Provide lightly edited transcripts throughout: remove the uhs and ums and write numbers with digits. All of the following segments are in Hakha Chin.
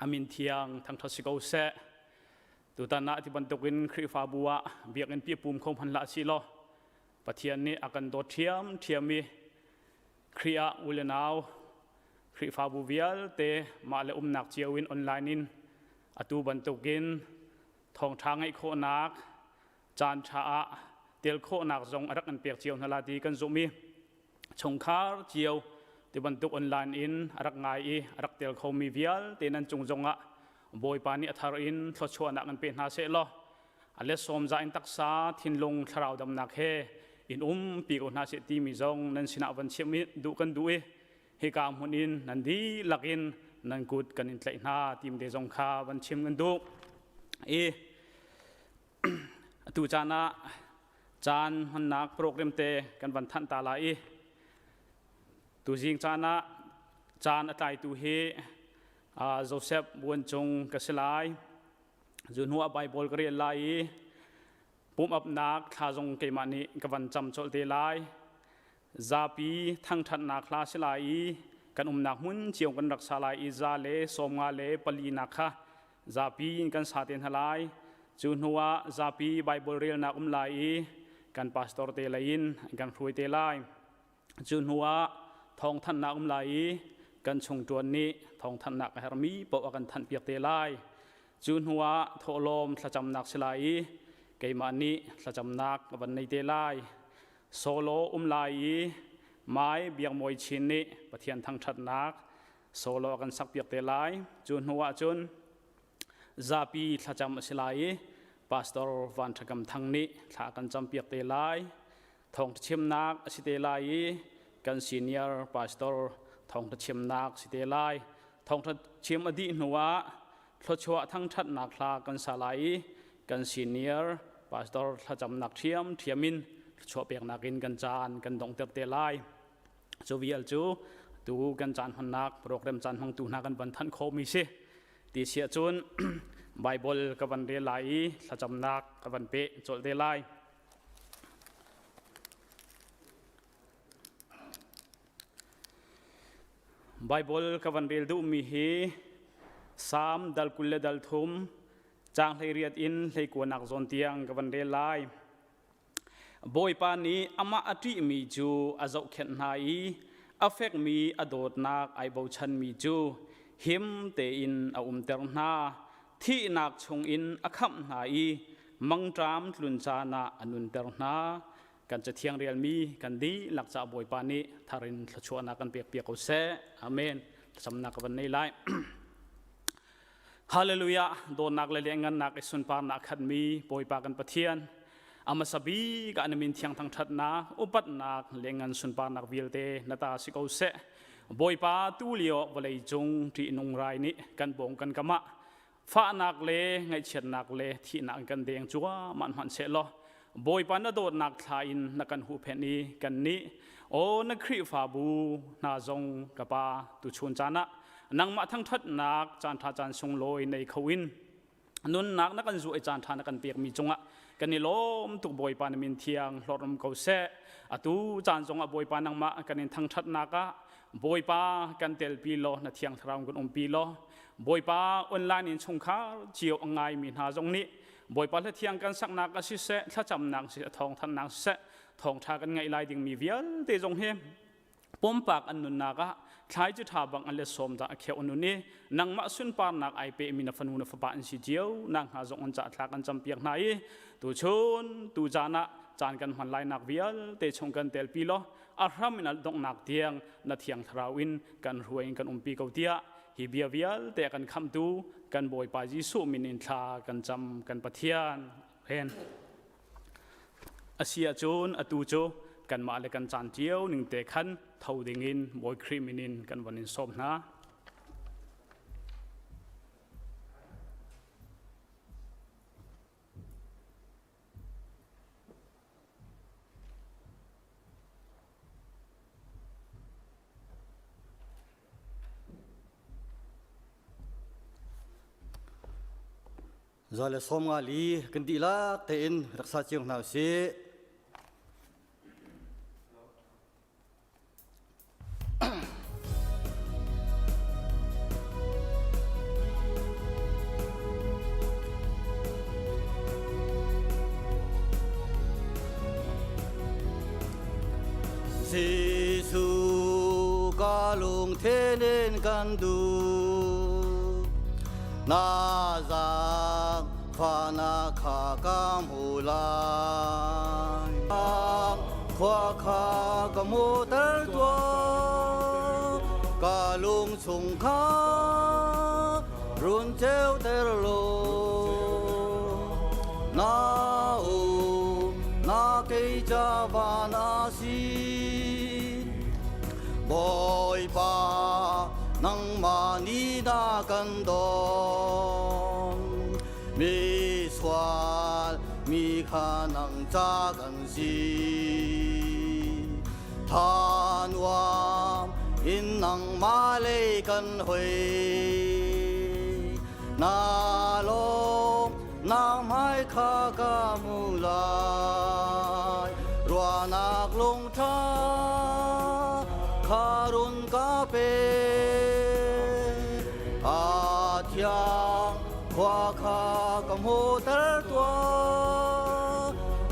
Amin thiang thangthat si ko seh. Tutan ah ti bantukin Khrihfabu ah biakinn pi pum kho hman hlah si law Pathian nih a kan dawt ṭhiam ṭhiam i Khrih ah u le nau Khrihfabu vialte mah le umnak cio in online in atu bantukin thawngṭha ngeih khawhnak caan ṭha ah tel khawhnak zong a rak kan pek cio hna la ti kan zumh i chungkhar cio ti bantuk online in a rak ngai i a rak tel khomi vialte nan cung zongah Bawipa nih a thar in thluachuahnak an pe hna seh law a let sawm za in taksa thinlung thlarau damnak he in um pi ko hna seh timi zong nan sinah van chim duh kan duh i hika hmun in nan dihlak in nan kut kan in tlaih hna tim te zong kha van chim kan duh i atu caan ah caan hmannak program te kan van thanh ta lai i tuzing caan ah caan a tlaitu hi Joseph Buan Cung ka si lai. Cu hnu ah Bible ka rel lai i pumh upnak thla zong keimah nih ka van cam colh te lai. Zapi thangṭhatnak hla si lai i kan umnak hmun cio kan rak sa lai i za le 54 le nak kha zapi in kan sa te hna lai. Cu hnu ah zapi Bible relnak um lai i kan pastor te lei in kan hruai te lai. Cu hnu ah thawngthanhnak um lai i kan chungṭuan nih thawngthanhnak a herhmi paoh a kan thanhpiak te lai. Cu hnu ah thawhlawm thlacamnak si lai i keimah nih thlacamnak ka van nei te lai. Solo um lai i Mai Biak Mawi Chin nih Pathian thangṭhatnak solo a kan sakpiak te lai. Cu hnu ah cun zapi thlacam a si lai i Pastor Van Ṭha Kam Thang nih thla a kan campiak te lai. Thawngṭha chimnak a si te lai i kan senior pastor thawngṭha chimnak si te lai. Thawngṭha chim a dih hnuah thluachuah thangṭhatnak hla kan sa lai i kan senior pastor thlacamnak ṭhiamṭhiam in thluachuah peknak in kan caan kan donghter te lai. Cu vial cu tu kan caan hmannak program caan hmangtu hna kan van thanh khawhmi si. Ti si ahcun Bible ka van rel lai i thlacamnak ka van peh colh te lai. Baibal ka van rel duhmi hi Salm dal 23 caang 18 in 19 zawn tiang ka van rel lai. Bawipa nih amah a ṭihmi cu a zohkhenh hna i a fekmi a dawtnak ai bochanmi cu him tein a umter hna. Thihnak chungin a khamh hna i mangṭam tlun caan ah a nunter hna. Kan cathiang relmi kan dihlak caah Bawipa nih thar in thluachuahnak kan pekpiak ko seh. Amen. Thlacamnak ka van nei lai. Hallelujah. Dawtnak le lianngannak i sunparnak khatmi Bawipa kan Pathian. Amasa bik ah na min thiang thangṭhatnak, upatnak, lianngan sunparnak vialte na ta si ko seh. Bawipa tu lio vawlei cung ṭihnung rai nih kan bawng kan kamah fahnak le ngaihchiatnak le thihnak in kan deng cuahmah hmanhsehlaw Bawipa na dawtnak thla in na kan huhphenh i kan nih aw na Khrihfabu hna zong ka pa tuchun caan ah nangmah thangṭhatnak caanṭha caan sunglawi nei kho in nunnak na kan zuah i caan ṭha na kan pekmi cungah kan i lawm tuk Bawipa na min thiang hlorh um ko seh atu caan zongah Bawipa nangmah kan in thangṭhatnak ah Bawipa kan telpi law na thiang thlarau kan umpi law Bawipa online in chungkhar cio a ngaimi hna zong nih Bawipa hla thiang kan saknak a siseh thlacamnak siseh thawngthannak siseh thawngṭha kan ngaih lai dingmi vialte zong hi pumpak an nunnak ah thlai cu ṭha bang an le sawm dah a kheuh an nun i nangmah sunparnak ai pehmi na fanu na fapa an si cio nak hnga zong an cah thlak an campiak hna i tuchun tu caan ah caan kan hman lai nak vialte chung kan telpi law a hram in a donghnak tiang na thiang thlarau in kan hruai in kan umpi ko tiah hi bia vialte a kan khamtu kan Bawipa Jesuh min in thla kan cam kan Pathian Amen. Asi ahcun atu cu kanmah le kan caan cio ning te khan tho dingin Bawi Khrih min in kan von in sawm hna. 154 kan dihlak tein rak sa cio hna usih. Lungthin in kan duh. Na zaangfahnak kha ka hmu lai. Khua kha ka hmuhter tuah. Ka lung chung kha run ceuter law. Na um na kei ca van a si. Bawipa, nangmah nih na kan don. Misual mi kha nang ca kan si. Tha nuam in nangmah lei kan hoi. Na lawm na hmai kha ka hmu lai. Ruahnak lungṭha kha run ka pe. A thiang khua kha ka hmuhter tuah.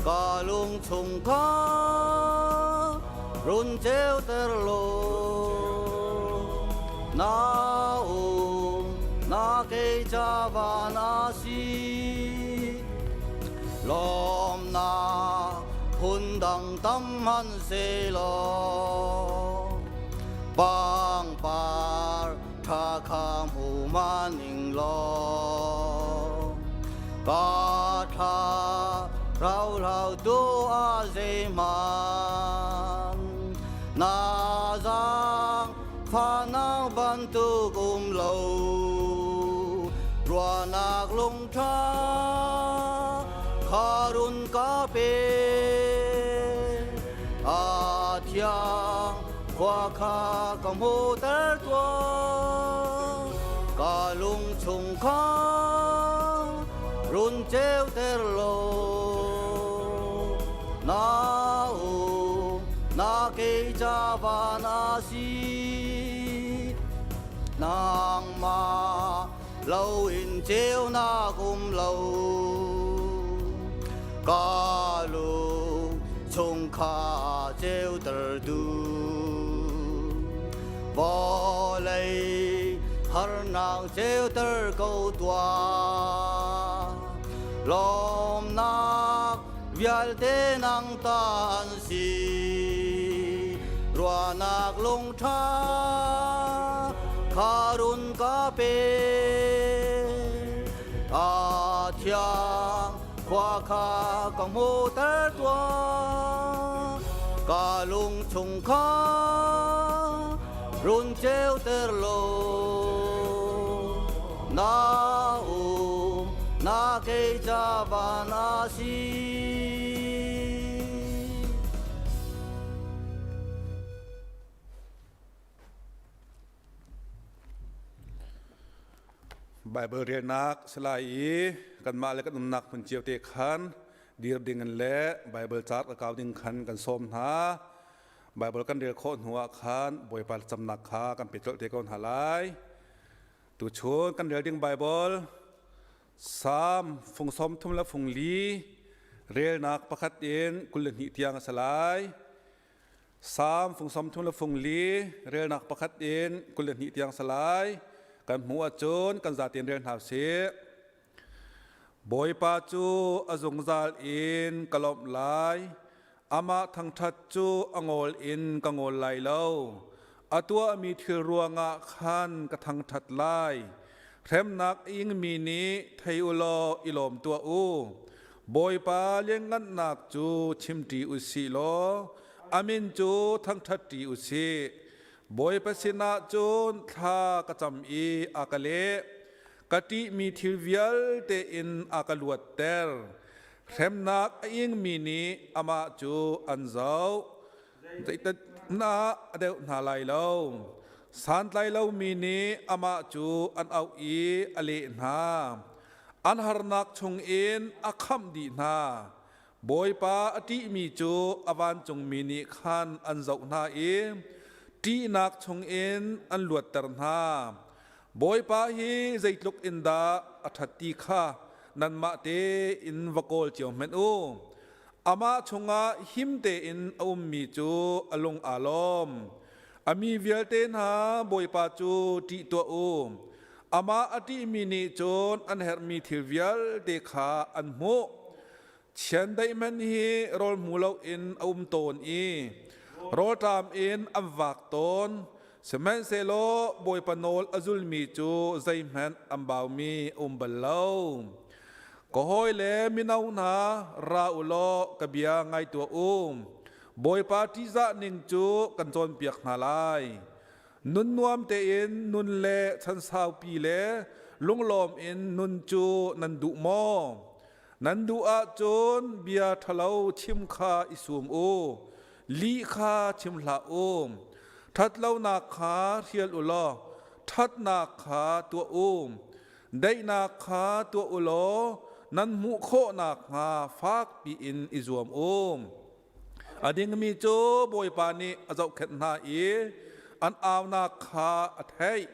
Ka lung chung kha run ceuter law. Na um na kei ca van a si. Lawmnak phundang tam hmanhsehlaw pangpar ṭha kha hmu maning law ka thla rauhlau tu a zeihmanh na zaang fahnak bantuk um lo ruahnak lungṭha kha run ka pe. A thiang khua kha ka hmuhter tuah. Ka lung chung kha run ceuter law. Na um na kei ca van a si. Nangmah lo in ceunak um lo. Ka lung chung kha ceuter tu. Vawlei harnak ceuter ko tuah. Lawmnak vialte nang ta an si. Ruahnak lungṭha kha run ka pe. A thiang khua kha ka hmuhter tuah. Ka lung chung kha run ceuter law. Na um na kei ca van a si. Baibal relnak salai i kanmah le kan umnak hmun cio te khan dir ding in le Baibal caat a kau ding khan kan sawm hna. Baibal kan rel khawh hnu ah khan Bawipa camnak kha kan pe colh te ko hna lai. Tuchun kan rel ding Baibal Salm fung 34 le fung 4 relnak pakhat in 22 tiang a si lai. Salm fung 34 le fung 4 relnak pakhat in 22 tiang si lai. Kan hmuh ahcun kan zatein rel hna usih. Bawipa cu a zungzal in ka lawmh lai. Amah thangṭhat cu a ngawl in ka ngawl lai lo. A tuahmi thil ruangah khan ka thangṭhat lai. Hremnak a ingmi nih thei u law i lawm tuah u. Bawipa lianngannak cu chimṭi u sih law a min cu thangṭhatṭi u sih. Bawipa sinah cun thla ka cam i a ka leh. Ka ṭihmi thil vialte in a ka luatter. Hremnak a ingmi nih amah cu an zoh. Zeitindah a deuh hna lai lo. Santlai lomi nih amah cu an auh i a leh hna. An harnak chungin a khamh dih hna. Bawipa a ṭihmi cu a vancungmi nih khan an zoh hna i ṭihnak chungin an luatter hna. Bawipa hi zeitluk in dah a ṭhat ti kha nanmah tein va kawl cio hmanh u. Amah chungah him tein a ummi cu a lung aa lawm. A mi vialte hna Bawipa cu ṭih tuah u. Amah a ṭihmi nih cun an herhmi thil vialte kha an hmuh. Chiandeih hmanh hi rawl hmu loin a um tawn i rawlṭam in an vak tawn. Sihmanhsehlaw Bawipa nawl a zulmi cu zeihmanh an baumi a um bal lo. Ka hawile mino hna, ra u law ka bia ngai tuah u. Bawipa ṭihzah ning cu kan cawnpiak hna lai. Nun nuam tein nun le chan saupi le lunglawm in nun cu nan duh maw? Nan duh ahcun bia ṭhalo chim kha i sum u, lih kha chim hlah u. Ṭhatlonak kha hrial u law ṭhatnak kha tuah u. Daihnak kha tuah u law nan hmuh khawh nakhnga fakpi in i zuam u. A dingmi cu Bawipa nih a zohkhenh hna i an aunak kha a theih.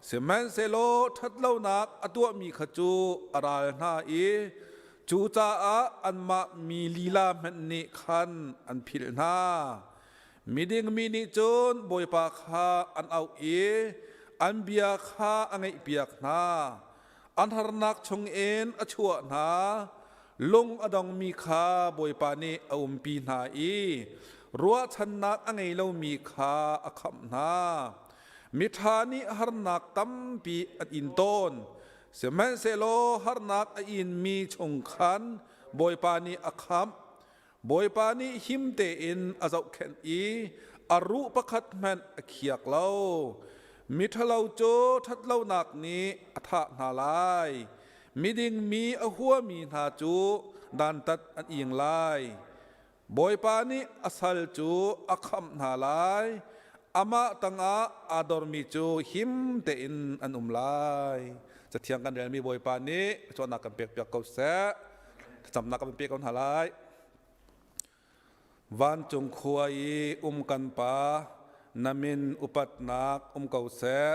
Sihmanhsehlaw ṭhatlonak a tuahmi kha cu a ral hna i cucaah anmah mi lila hmanh nih khan an philh hna. Miding mi nih cun Bawipa kha an auh i an bia kha a ngaihpiak hna. An harnak chungin a chuah hna. Lung a dongmi kha Bawipa nih a umpi hna i ruahchannak a ngei lomi kha a khamh hna. Miṭha nih harnak tampi an in tawn, sihmanhsehlaw harnak a inmi chung khan Bawipa nih a khamh. Bawipa nih him tein a zohkhenh i a ruh pakhat hmanh a khiak lo. Miṭhalo cu ṭhatlonak nih a thah hna lai. Miding mi a huami hna cu dantat an ing lai. Bawipa nih a sal cu a khamh hna lai, amah tangah aa dormi cu him tein an um lai. Cathiang kan relmi Bawipa nih cawnnak kan pekpiak ko seh. Thlacamnak kan pek ko hna lai. Vancung khua i um kan Pa, na min upatnak um ko seh.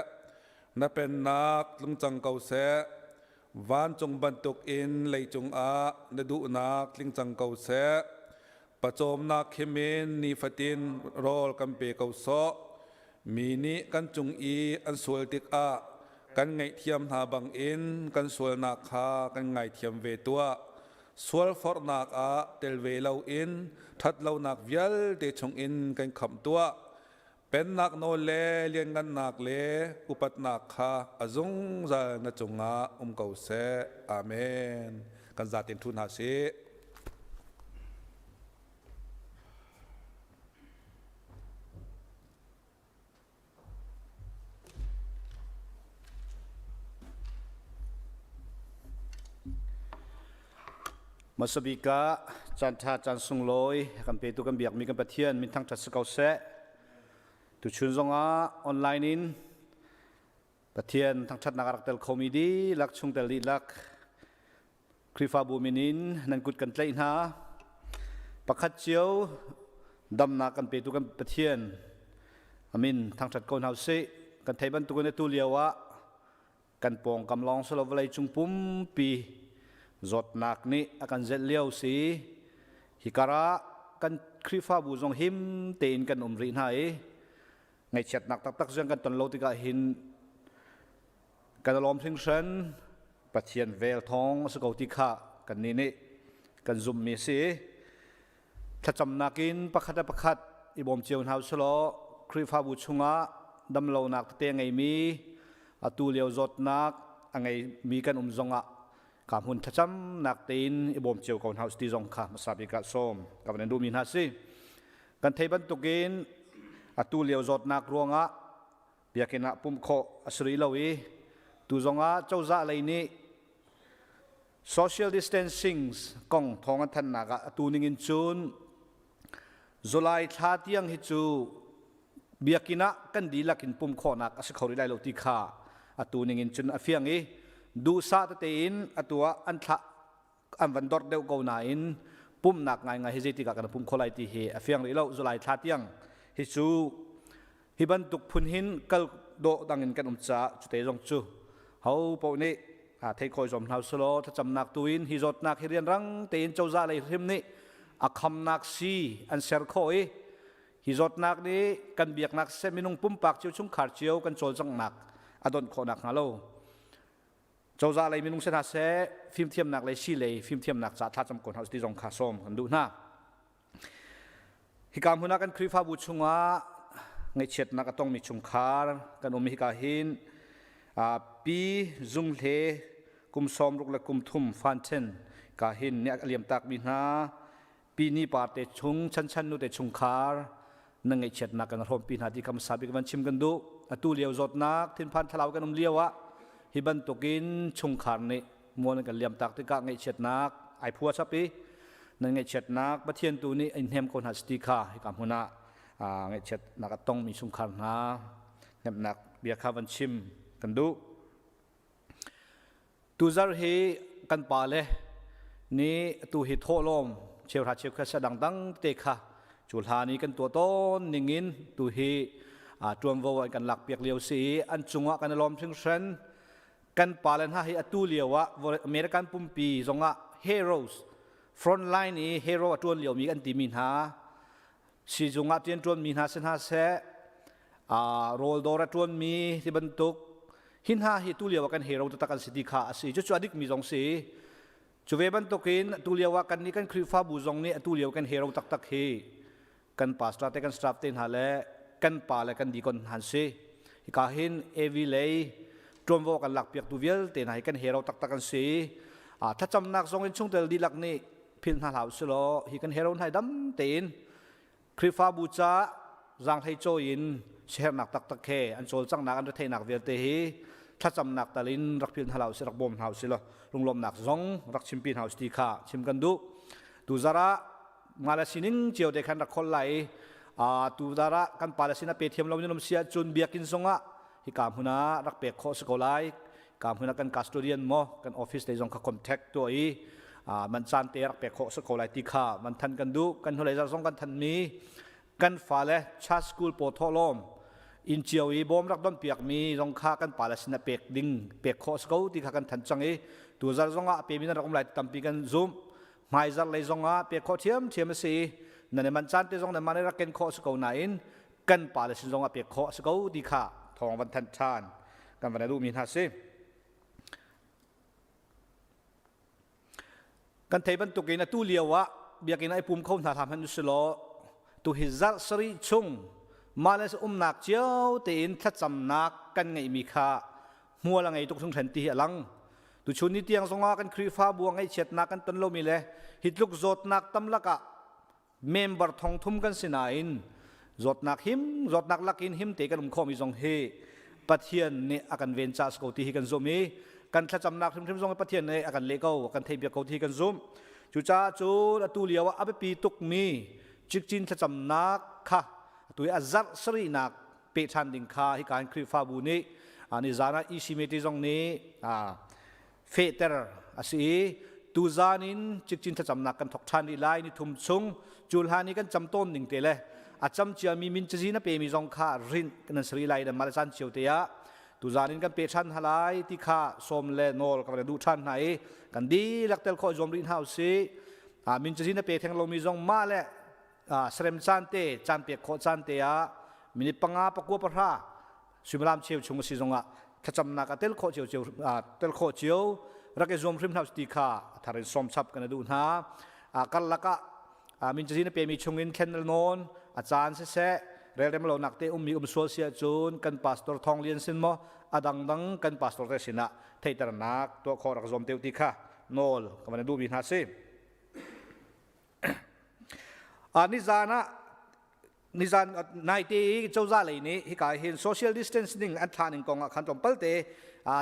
Na pennak tlung cang ko seh. Vancung bantukin leicung ah na duhnak tling cang ko seh. Pawcawmnak khim in nifatin rawl kan pe ko sawh. Mi nih kan cung i an sual tikah kan ngaihthiam hna bangin kan sualnak kha kan ngaithiam ve tuah. Sual forhnak ah tel ve loin ṭhatlonak vialte chungin kan khamh tuah. Pennak nawl le lianngannak le upatnak kha a zungzal na cungah um ko seh. Amen. Kan zaten ṭhu hna sih. Hmasabik ah caanṭha caan sunglawi kan petu kan biakmi kan Pathian min thangṭhat si ko seh. Tuchun zongah online in Pathian thangṭhatnak a rak tel khomi dihlak chungtel dihlak Khrihfabu min in nan kut kan tlaih hna. Pakhat cio damnak kan petu kan Pathian amin thangṭhat ko hna usih. Kan thei bantukin atu lio ah kan pawngkam lawng si lo vawleicung pumpi zawtnak nih a kan zelh lio si. Hi karah kan Khrihfabu zong him tein kan um rih hna i ngaihchiatnak taktak zong kan ton lo tikah hin kan i lawm hringhran. Pathian vel thawng a si ko ti kha kannih nih kan zumhmi a si. Thlacamnak in pakhat le pakhat i bawm cio hna usih law Khrihfabu chungah damlonak tete a ngeimi atu lio zawtnak a ngeimi kan um zongah ka hmun thlacamnak tein i bawm cio ko hna usih ti zong kha hmasa bik ah sawm ka van in duhmi hna si. Kan thei bantukin atu lio zawtnak ruangah biakinn ah pumh khawh a si rih lo i tu zongah cozah lei nih social distancing kong thawng an thannak ah atu ning in cun July thla tiang hi cu biakinn ah kan dihlak in pumh khawhnak a si kho rih lai lo ti kha atu ning in cun a fiang i duhsah tete in atu ah an thlah an van dort deuh ko nain pumhnak ngaingai hi zeitik ah kan pum kho lai ti hi a fiang rih lo. July thla tiang hi cu hi bantuk phun hin kal dawh dang in kan um caah cute zong cu ho paoh nih thei khoi zom hna selaw thlacamnak tu in hi zawtnak hi rianrang tein cozah lei hrim nih a khamnak si an ser khawh i. Hi zawtnak nih kan biaknak siseh minung pumpak cio chungkhar cio kan cawlcanghnak a donh khawh nakhnga lo cozah lei minung si hna seh fimthiamnak lei si lei fimthiamnak ca thlacam ko hna ti zong kha sawm kan duh hna. Hika hmun ah kan Khrihfabu chungah ngaihchiatnak a tongmi chungkhar kan um hika hin Pi Zung Hle kum 63 fan ṭhen ka hin nih a liam takmi hna Pi Ni Par te chung Chan Chan nu te chungkhar na ngaihchiatnak kan hrawmpi hna ti kha hmasa bik van chim kan duh. Atu lio zawtnak thinphan thlalau kan um lio ah hi bantukin chungkhar nih mual kan liam tak tikah ngaihchiatnak ai phua chap i nan ngaihchiatnak Pathian tu nih in hnem ko hna ti kha hika hmun ah ngaihchiatnak a tongmi chungkhar hna hnemhnak bia kha van chim kan duh. Tuzar hi kan pa le nih tu hi thawhlawm cheuhra cheukhat sa dangdang te kha cu hlan i kan tuah tawn ningin tu hi ṭuanvo an kan lak piak lio si i an cungah kan i lawm hringhran. Kan pa le hna hi atu lio ah American pumpi zongah heroes frontline i hero a ṭuan liomi kan timi hna sizung ah rianṭuanmi hna si hna seh rawldawr a ṭuanmi ti bantuk hi hna hi tu lio ah kan hero taktak an si ti kha a si. Cucu a dikmi zong si. Cu ve bantukin atu lio ah kan nih kan Khrihfabu zong nih atu lio kan hero taktak hi kan pastor te kan staff te hna le kan pa le kan deacon hna an si. Hika hin AV lei ṭuanvo kan lakpiaktu vialte hna hi kan hero taktak an si. Thlacamnak zong in chungtel dihlak nih philh hna hlah usilaw hi kan hero hna dam tein Khrihfabu ca zaanghlei cawi in siaherhnak taktak he an cawlcanghnak an retheihnak vialte hi thlacamnak tal in rak philh hna hlah usih, rak bawm hna usih law lunglawmnak zong rak chimpi hna usih ti kha chim kan duh. Tuzar ah ngala sining cio te khan rak khol lai i tuzar ah kan pale sin a pe thiam lo in um si ahcun biakinn zongah hika hmun ah rak pek khawh si ko lai. Ka hmun ah kan custodian maw kan office lei zong kha contact tuah i man caan te rak pek khawh si ko lai ti kha man than kan duh. Kan hnulei zarh zong kan than mi kan fale church school paw thawhlawm inn cio i bawm rak don piak mi zong kha kan pale sin ah pek ding pek khawh si ko ti kha kan than cang i tu zarh zong ah a pe mi nan rak um lai tampi kan zum. Hmaizarh lei zong ah pek khawh ṭhiamṭhiam a si i nan i manh caan te zong nan mah nih rak ken khawh si ko nain kan pale sin zong ah pek khawh a si ko ti kha thawng van thanh ṭhan kan van i duhmi hna si. Kan thei bantukin atu lio ah biakinn ah i pum kho hna hlah hmanh usilaw tu hi zarh sarih chung mah le umnak cio tein thlacamnak kan ngeihmi kha hmual a ngei tuk hringhran ti hi a lang. Tuchun ni tiang zongah kan Khrihfabu ah ngaihchiatnak kan ton lomi le hi tluk zawtnak tam lakah member thong thum kan si nain zawtnak him zawtnak lakin him te kan um khawhmi zong hi Pathian nih a kan ven ca si ko ti hi kan zumh i kan thlacamnak hrimhrim zong hi Pathian nih a kan leh ko, a kan theihpiak ko ti hi kan zumh. Cucaah cun atu lio ah a biapi tukmi cikcin thlacamnak kha atu i a zarh sarihnak peh ṭhan ding kha hika in Khrihfabu nih nizan ah EC meeting zong nih fehter a si i tuzan in cikcin thlacamnak kan thawk ṭhan rih lai ni thum chung. Cu hlan i kan cam tawn ning te le a cam ciami min cazin a pemi zong kha rinh kan si rih lai le mah caan cio te ah tuzan in kan pe ṭhan hna lai ti kha sawm le nawl ka van duh ṭhan hna i kan dihlak tel khawh zuam rih hna usih. Min cazin a pe theng lomi zong mah le sarem caan te caan pek khawh caan te ah minute 5 9 10 suimilam cheu chung a si zongah thlacamnak a tel khawh cio cio tel khawh cio rak i zuam hrim hna ti kha thar in sawm chap kan duh hna. Karlak ah min cazin a pemi chungin thlen nawn a caan siseh relrem lo nak te ummi um sual si ahcun kan pastor Thong Lian sin maw a dangdang kan pastor te sinah theihternak tuah khawh rak zuam teu ti kha nawl ka van duhmi hna si. Nizan ah nizan naite i cozah lei nih hika hin social distancing an thlah ning kong ah khan tlawmpal te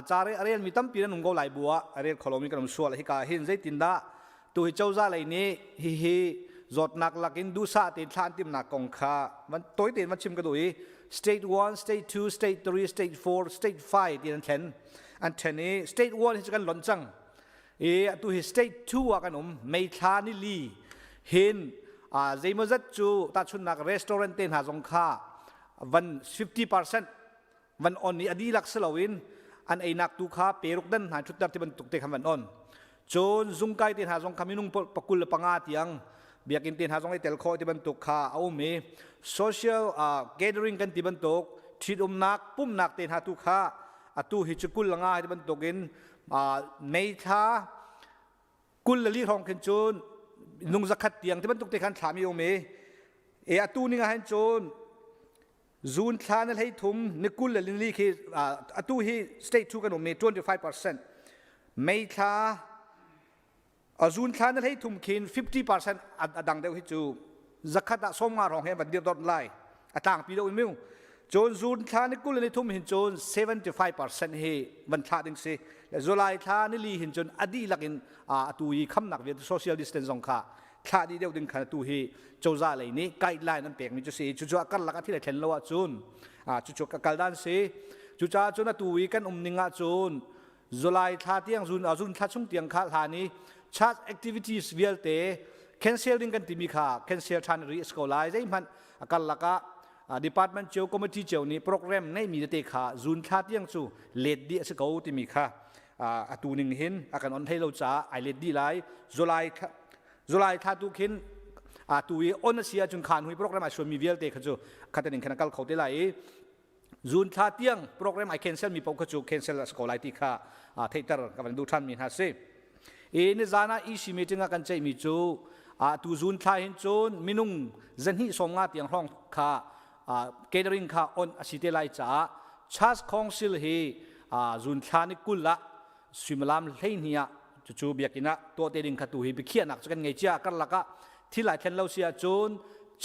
ca a relmi tampi nan um ko lai bu ah a rel kholomi kan um sual. Hika hin zeitindah tu hi cozah lei nih hihi zawtnak lakin duhsah tein thlah an timnak kong kha van tawi tein van chim ka duh i state 1, state 2, state 3, state 4, state 5 ti an thlen an then i state 1 hi cu kan lon cang i atu hi state 2 ah kan um. May thla ni li hin zeimawzat cu tahchunnak restaurant te hna zong kha van 50% van on i a dihlak si loin an einak tu kha peruk dan hna thutter ti bantuk te kha van on. Cun zungkai te hna zong kha minung 25 tiang. Biakinn te hna zong i tel khawh ti bantuk kha a um i social gathering kan ti bantuk ṭhitumnak pumhnak te hna tu kha atu hi cu 25 ti bantuk in May thla 24 hrawng khin cun nung zakhat tiang ti bantuk te khan thlami um i e atu ning ah hin cun June thla na 33 ni 24 khi atu hi state 2 kan um i 25%. May thla June thla na 33 khin 50% a dang deuh hi cu zakhat ah 50 hrawng he van dir dot lai a tlangpi deuh in miu. Cun June thla ni 23 hin cun 75% hi van thlah ding si. Le July thla ni li hin cun a dihlak in atu i khamnak vialte social distance zong kha thlah dih deuh ding khan atu hi cozah lei nih guideline an pekmi cu si. Cucu a karlak ah thil a thlen lo ahcun cucu ka kal dan si. Cucaah cun atu i kan um ning ahcun July thla tiang June thla chung tiang kha hlan i church activities vialte cancel ding kan timi kha cancel ṭhan rih a si ko lai. Zeihmanh a karlak ah department cio committee cio nih program ngeihmi tete kha June thla tiang cu let dih a si ko timi kha atu ning hin a kan on hlei lo caah ai let dih lai. July thla tu khin atu i on a si ahcun khan hui program ai suanmi vialte kha cu khatin in khan a kal kho te lai i June thla tiang program ai cancel mi paoh kha cu cancel a si ko lai ti kha theihter ka van duh ṭhan mi hna si. I nizan ah EC meeting ah kan ceihmi cu tu June thla hin cun minung 250 tiang hrawng kha catering kha on a si te lai caah Church Council hi June thla ni 20 ah suimilam 12 ah cucu biakinn ah tuah te ding kha tu hi biakhiahnak cu kan ngei cia. Karlak ah thil ai thlen lo si ahcun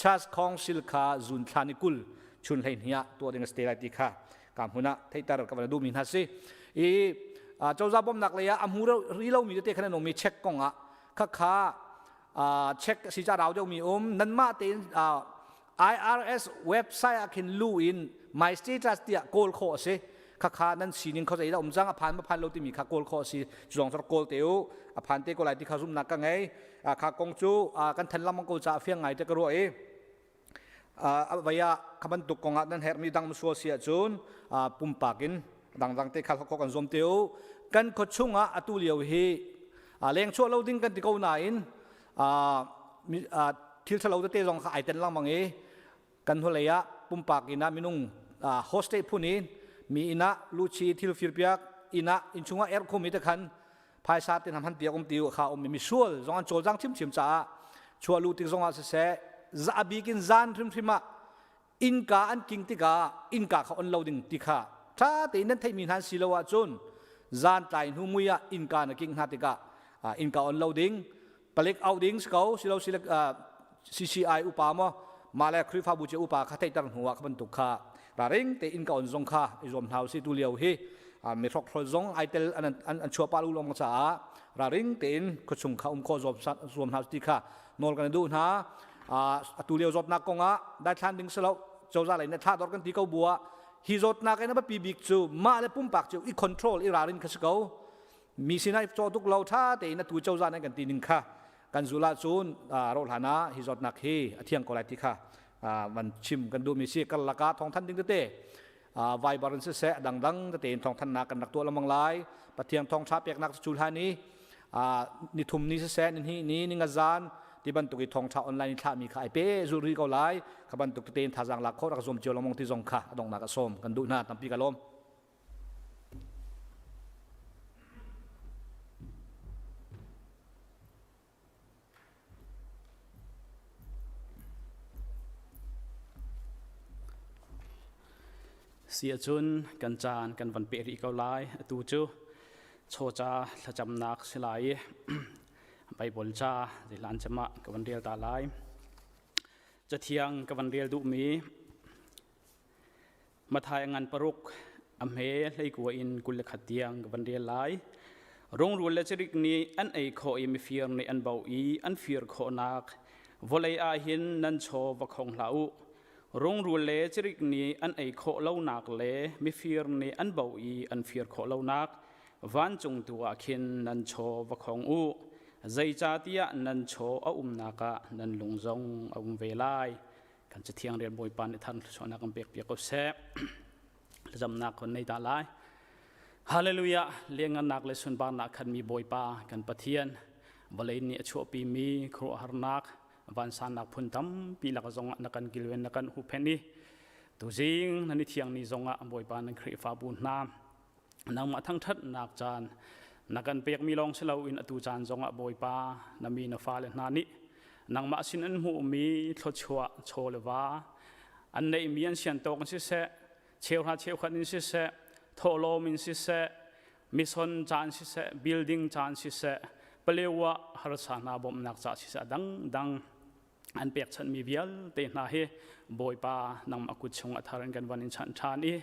Church Council kha June thla ni 20 chun 12 ah tuah ding a si te lai ti kha ka hmun ah theihter ka van duhmi hna si. I cozah bawmhnak lei ah a hmu ri lomi tete khan an um i check kong ah khakha check si ca rau deuhmi um nanmah tein IRS website ah khin lu in my status tiah kawl khawh a si. Khakha nan sining kho zei dah um cang, a phan ma phan lo timi kha kawl khawh a si. Cu zong cu kawl te u, a phan te ko lai ti kha zumhnak ka ngei. Kha kong cu kan then lengmang ko caah fiang ngai te ka ruah i vei ah kha bantuk kong ah nan herhmi dang sual si ahcun pumpak in dangdang te kha kan zuam te u. Kan khuachung ah atu lio hi leng chuah lo ding kan ti ko nain thil ṭhalo tete zong kha ai ten lengmang i kan hnulei ah pumpak inn ah minung hostage phun in mi inn ah luchi thil firpiak inn ah innchung ah erkhum i te khan phaisa te hna hman piak um ti kha um mi sual zong an cawlcang chimchim caah chuah lu tik zong ah siseh za bik in zan hrimhrim ah innka an king tikah innka kha on lo ding ti kha tha tein nan theihmi hna si lo ahcun zan tlai hnu mui ah innka na king hna tikah innka on lo ding, palik auh ding si ko. Silo sile CCI upa maw mah le Khrihfabu cia upa kha theihter hnu ah kha bantuk kha raring te innka on zong kha i zuam hna usih. Tu lio hi mi hrokhrol zong ai tel an an chuah pah lu lawng caah raring tein khuachung kha um khawh zuam hna ti kha nawl kan duh hna. Atu lio zawtnak kong ah daithlan ding si lo, cozah lei na thlah dor kan ti ko bu ah hi zawtnak in a biapi bik cu mah le pumpak cu i control i ralrin kha si ko. Mi sinah i caw tuk lo, tha tein atu cozah nan kan ti ning kha kan zul ahcun ro hlan ah hi zawtnak hi a thiang ko lai ti kha van chim kan duhmi si. Karlak ah thawngthan ding tete Viber in siseh dangdang tete in thawngthannak kan rak tuah lengmang lai. Pathian thawngtha peknak cu hlan i nithum ni siseh ni hnih ni ni nga zan ti bantuk i thawngtha online in thlahmi kha ai pe zul rih ko lai. Kha bantuk tete in thazaang lak khawh rak zuam cio lengmang ti zong kha a donghnak a sawm kan duh hna. Tampi ka lawm. Si ahcun kan caan kan van peh rih ko lai. Atu cu chawca thlacamnak si lai i Baibal ca zeihlan cem ah ka van rel ta lai. Cathiang ka van rel duhmi Matthai a ngan 6, a hme 19 in 21 tiang ka van rel lai. Rungrul le cirik nih an ei khawh i mifir nih an bauh i an fir khawhnak vawlei ah hin nan chaw va khong hlah u. Rungrul le cirik nih an ei khawh lonak le mifir nih an bauh i an fir khawh lonak vancung tu ah khin nan chaw va khong u. Zeicahtiah nan chaw a umnak ah nan lung zong a um ve lai. Kan cathiang rian Bawipa nih than thluachuahnak kan pek piak ko seh. Thlacamnak kan nei ta lai. Hallelujah. Lianngannak le sunparnak khan mi Bawipa kan Pathian, vawlei nih a chuahpi mi khuaruahharnak. Vansannak phun tampi lak zongah na kan kilven na kan huhphenh i tuzing nan i thiang ni zongah Bawipa nan Khrihfabu hna nangmah thangṭhatnak caan na kan pekmi lawng si loin atu caan zongah Bawipa na mi na fale hna nih nangmah sin an hmuhmi thluachuah chaw le va an neihmi an sian tawk in siseh cheuhra cheukhat in siseh thawhlawm in siseh mission caan siseh building caan siseh palewa harsa hna bawmhnak ca siseh dangdang an pekchanhmi vialte hna hi Bawipa nangmah kut chung a thar in kan van in chanh ṭhan i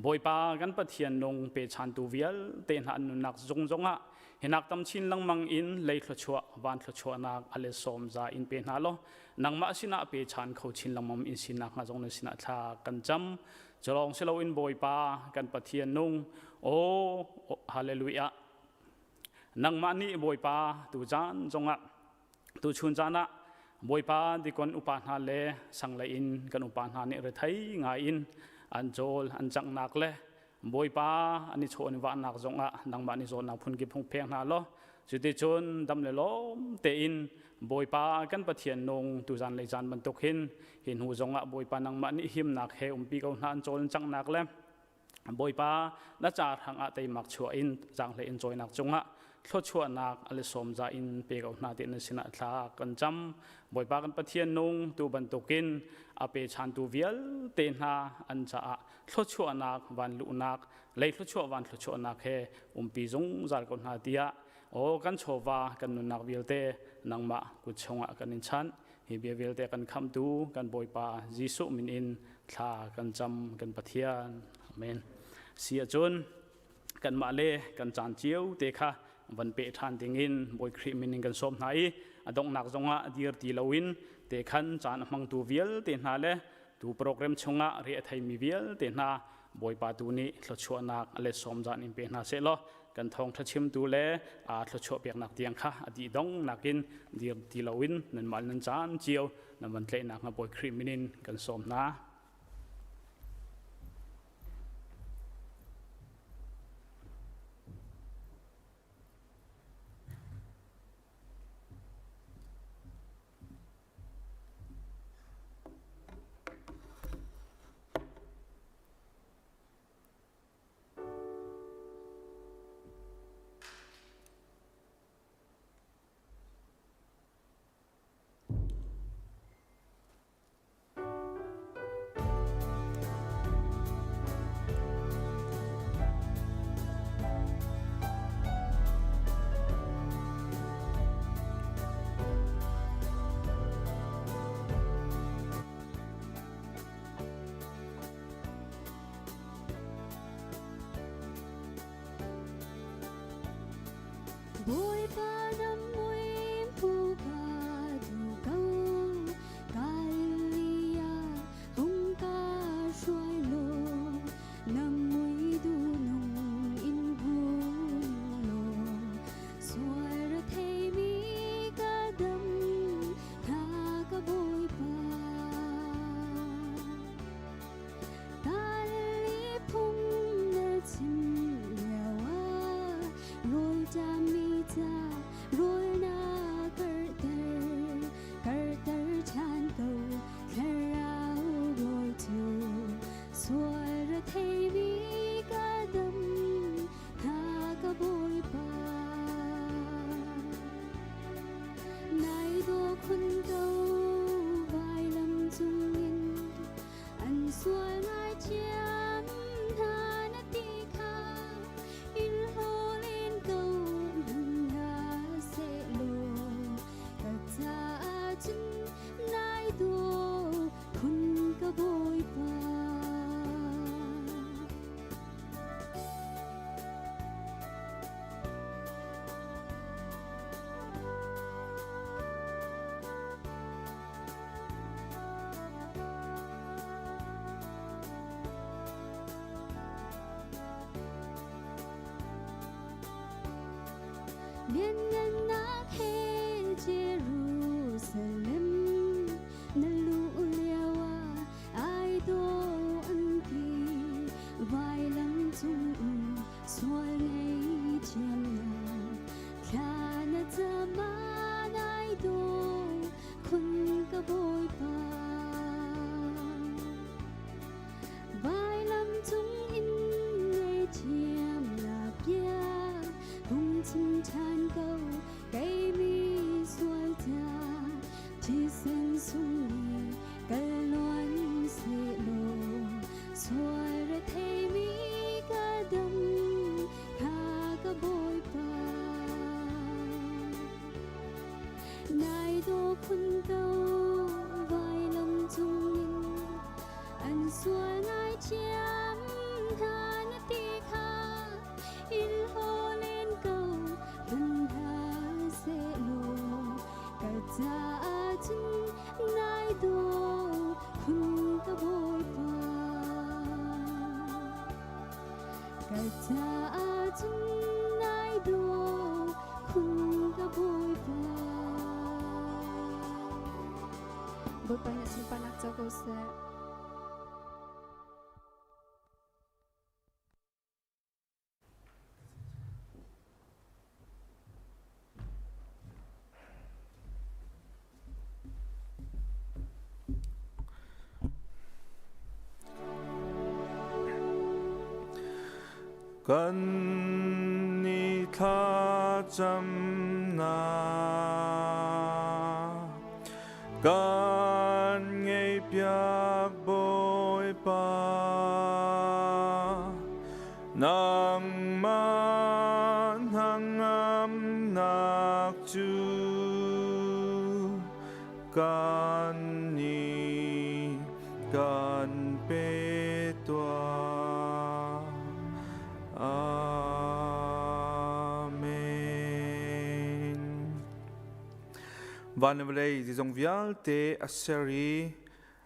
Bawipa kan Pathian nung pechantu vialte hna an nunnak zung zongah hinak tam chin lengmang in lei thluachuah van thluachuahnak a le sawm za in pe hna law nangmah sinah pechan kho chin lengmang in sinak hnga zong na sinah thla kan cam culawng si loin Bawipa kan Pathian nung aw hallelujah nangmah nih Bawipa tu caan zongah Tuchun caan ah Bawipa dikon upa hna le sanglei in kan upa hna nih rethei ngai in an cawl an canghnak le Bawipa an i chawn vahnak zongah nangmah nih zawtnak phunkip hung pheng hna law cuticun dam le lawm tein Bawipa kan Pathian nung tuzan lei caan bantuk hin hi hnu zongah Bawipa nangmah nih himnak he umpi ko hna an cawl an canghnak le Bawipa na ca hrangah teimak chuah in zaanghlei in cawinak cungah thluachuahnak a le sawm za in pe ko hna ti na sinah thla kan cam. Bawipa kan Pathian nung tu bantukin a pe chantu vialte hna an caah thluachuahnak van luhnak lei thluachuah van thluachuahnak he umpi zungzal ko hna tiah aw kan chawva kan nunnak vialte nangmah kut chungah kan in chanh. Hi bia vialte kan khamtu kan Bawipa Jesuh min in thla kan cam kan Pathian. Amen. Si ahcun kanmah le kan caan cio te kha van pe ṭhan dingin Bawi Khrih min in kan sawm hna i a donghnak zongah dir ti loin te khan caan a hmangtu vialte hna le tu program chungah re a theimi vialte hna Bawipa tu nih thluachuahnak a let sawm zan in pe hna seh law kan thawngṭha chimtu le aa thluachuah peknak tiang kha a dih dong nakin dir ti loin nanmah nan caan cio nan van tlaihnak hnga Bawi Khrih min in kan sawm hna. Bawipa nam mui phu ka duh ko Galilea hung ka hruai law nam mui duh nung in hung law Sual ra theimi ka dam hna ka Bawipa. Galilee phung na chim lio ah rawl ṭammi ca rawl na karhter karhter ṭhan ko thlarau rawl cu sual ra theimi ka dam hna ka Bawipa. Nai dawh khun ko vailam cungin an sual ngaithiam hna na ti kha in hlawlin ko hna sehlaw ka caah cun nai dawh khun ka Bawipa. Lianngannak he Jerusalem na luh lio ah ai dawh an ti vailam cung um sual ngei thiamnak thla na cam ah nai dawh khun. ko kei mi sual ta thisen sung ni kal luan sehlaw sual rethei mi ka dam kha ka Bawipa. Nai dawh khun ko vailam cungin an sual ngaithiam hna na ti kha in haw len ko hman hna sehlaw ka caah cun nai dawh khun ka Bawipa. Ka caah cun nai dawh khun ka Bawipa. Bawipa nih sunparnak co ko seh. Kan ni thlacamnak kan ngeihpiak Bawipa nangmah hnangamnak cu kan nih kan pe tuah. Amen. Van le vawlei zeizong vialte a ser i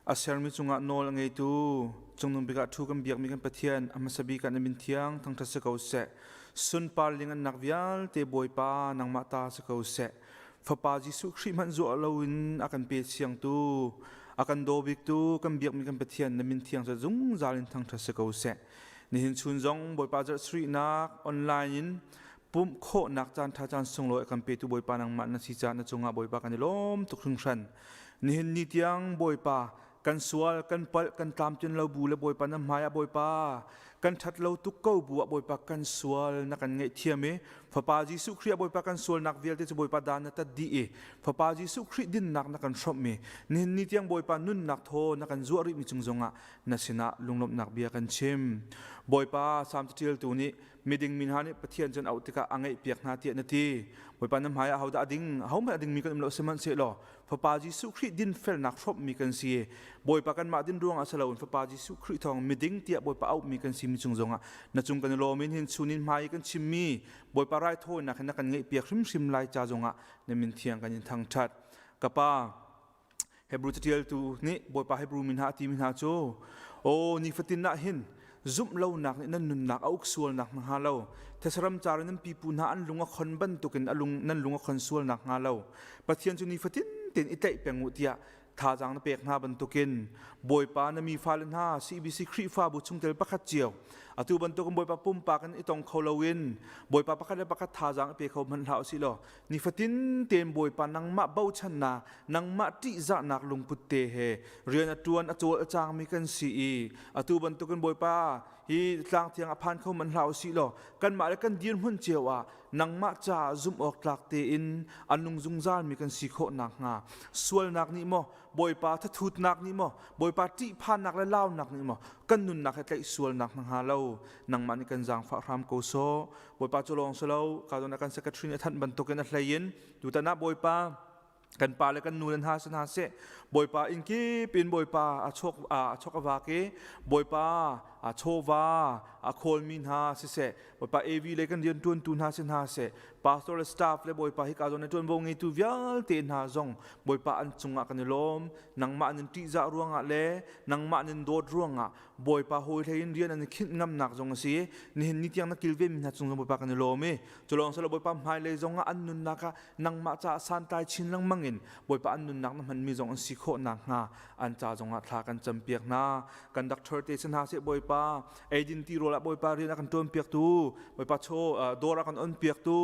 a sermi cungah nawl a ngeitu cungnung bik ah ṭhu kan biakmi kan Pathian a hmasa bik ah na min thiang thangṭhat si ko seh. Sunpar lingannak vialte Bawipa nangmah ta si ko seh. Fapa Jesuh Khrih hmanh zuah loin a kan pe siangtu, a kan daw biktu kan biakmi kan Pathian na min thiang cu zungzal in thangṭhat si ko seh. Nihin chun zong Bawipa zarh sarihnak online in pumh khawhnak caan ṭha caan sunglawi a kan petu Bawipa nangmah na si caah na cungah Bawipa kan i lawm tuk hringhran. Nihin ni tiang Bawipa kan sual kan palh kan tlamtlin lo bu le Bawipa na hmai ah Bawipa kan ṭhat lo tuk ko bu ah Bawipa kan sual na kan ngaihthiam i Fapa Jesuh Khrih ah Bawipa kan sualnak vialte cu Bawipa dan na tat dih i Fapa Jesuh Khrih dinnak na kan hrawmh mi nihin ni tiang Bawipa nunnak thaw na kan zuah rih mi cung zongah na sinah lunglawmhnak bia kan chim. Bawipa Salm caṭialtu nih miding mi hna nih Pathian cu an auh tikah a ngaihpiak hna tiah na ti. Bawipa na hmai ah ahodah a ding? Ahohmanh a dingmi kan um lo sihmanhsehlaw Fapa Jesuh Khrih dinfelnak hrawmhmi kan si. Bawipa kanmah din ruangah si loin Fapa Jesuh Khrih thawng miding tiah Bawipa auhmi kan simi cung zongah na cung kan i lawm in hin chunin hmai i kan chimmi Bawipa raithawinak hin na kan ngeihpiak hrimhrim lai ca zongah na min thiang kan in thangṭhat. Ka Pa, Hebrew catialtu nih Bawipa Hebrew mi hna a timi hna cu, Aw nifatin ah hin zumh lonak nih nan nunnak a uk sualnak hnga lo thesaram car in nan pipu hna an lung a khon bantukin a lung nan lung a khon sualnak hnga lo Pathian cu nifatin tein i tlaih peng u tiah thazaang na pek hna bantukin Bawipa na mi fale hna CBC Khrihfabu chungtel pakhat cio atu bantukin Bawipa pumpak in i tong kho loin Bawipa pakhat le pakhat thazaang i pe kho hmanh hlah usih law nifatin tein Bawipa nangmah bochannak nangmah ṭihzahnak lungput te he rian a ṭuan a cawl a cangmi kan si i atu bantukin Bawipa hi tlang thiang a phan kho manh hlah usih law kanmah le kan dirhmun cio ah nangmah caah zumh awk tlak tein a nung zungzalmi kan si khawh nakhnga sualnak nih maw Bawipa thathutnak nih maw Bawipa ṭihphannak le launak nih maw kan nunnak he tlaih sualnak hnga lo nangmah nih kan zaangfah hram ko sawh. Bawipa cu lawng si lo ka zawn ah kan secretary nih a thanh bantukin a hlei in tutan ah Bawipa kan pa le kan nu le hna si hna seh Bawipa inn kip in Bawipa a chok a chok a vak i Bawipa a chawva a khawlmi hna siseh Bawipa AV le kan rian tuantu hna si hna seh pastor le staff le Bawipa hi ka zawn na tuanvo ngeitu vialte hna zong Bawipa an cungah kan i lawm nangmah nan ṭihzah ruangah le nangmah nan dawt ruangah Bawipa hawi hlei in rian an i khinh ngamnak zong a si. Nihin ni tiang na kilvenmi hna cung zong Bawipa kan i lawm i cu lawng silo Bawipa hmailei zong ah an nunnak ah nangmah caah santlai chin lengmang in Bawipa an nunnak na hmanmi zong an si khawh nakhnga an ca zong ah thla kan campiak hna. Kan doctor te si hna seh Bawipa eidin ti rawl ah Bawipa rian a kan ṭuanpiaktu Bawipa chaw dawr a kan onpiaktu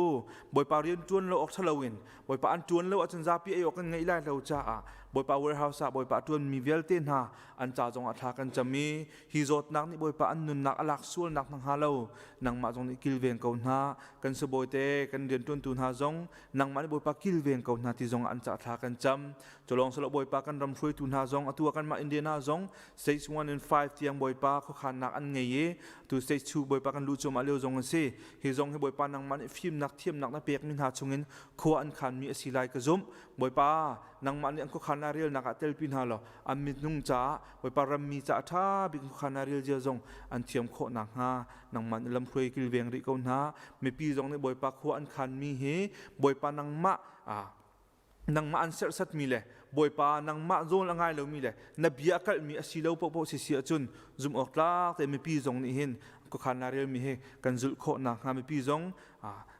Bawipa rian ṭuan lo awk ṭha loin Bawipa an ṭuan lo ahcun zapi ei awk kan ngeih lai lo caah Bawipa warehouse ah Bawipa ṭuan mi vialte hna an ca zong ah thla kan cam i hi zawtnak nih Bawipa an nunnak a lak sualnak hna hnga lo nangmah zong nih kilveng ko hna. Kan sibawi te kan rianṭuantu hna zong nangmah nih Bawipa kilveng ko hna ti zong an ca thla kan cam. Culawng silo Bawipa kan ram hruaitu hna zong atu ah kanmah Indiana zong stage 1 and 5 tiang Bawipa khuakhannak an ngei i tu stage 2 Bawipa kan luh cuahmah lio zong a si. Hi zong hi Bawipa nangmah nih fimnak thiamnak na pekmi hna chungin khua an khanmi a si lai ka zumh. Bawipa nangmah nih an khuakhan na relnak ah telpi hna law an minung caah Bawipa rammi caah ṭha bik khuakhan na rel zia zong an thiam khawh nakhnga nangmah nih lamhruai kilveng rih ko hna. Mipi zong nih Bawipa khua an khanmi hi Bawipa nangmah nangmah an serhsatmi le Bawipa nangmah zawn a ngai lomi le na bia a kalhmi a si lo paohpaoh si si ahcun zumh awk tlak te mipi zong nih hin khuakhan na relmi hi kan zulh khawh nakhnga mipi zong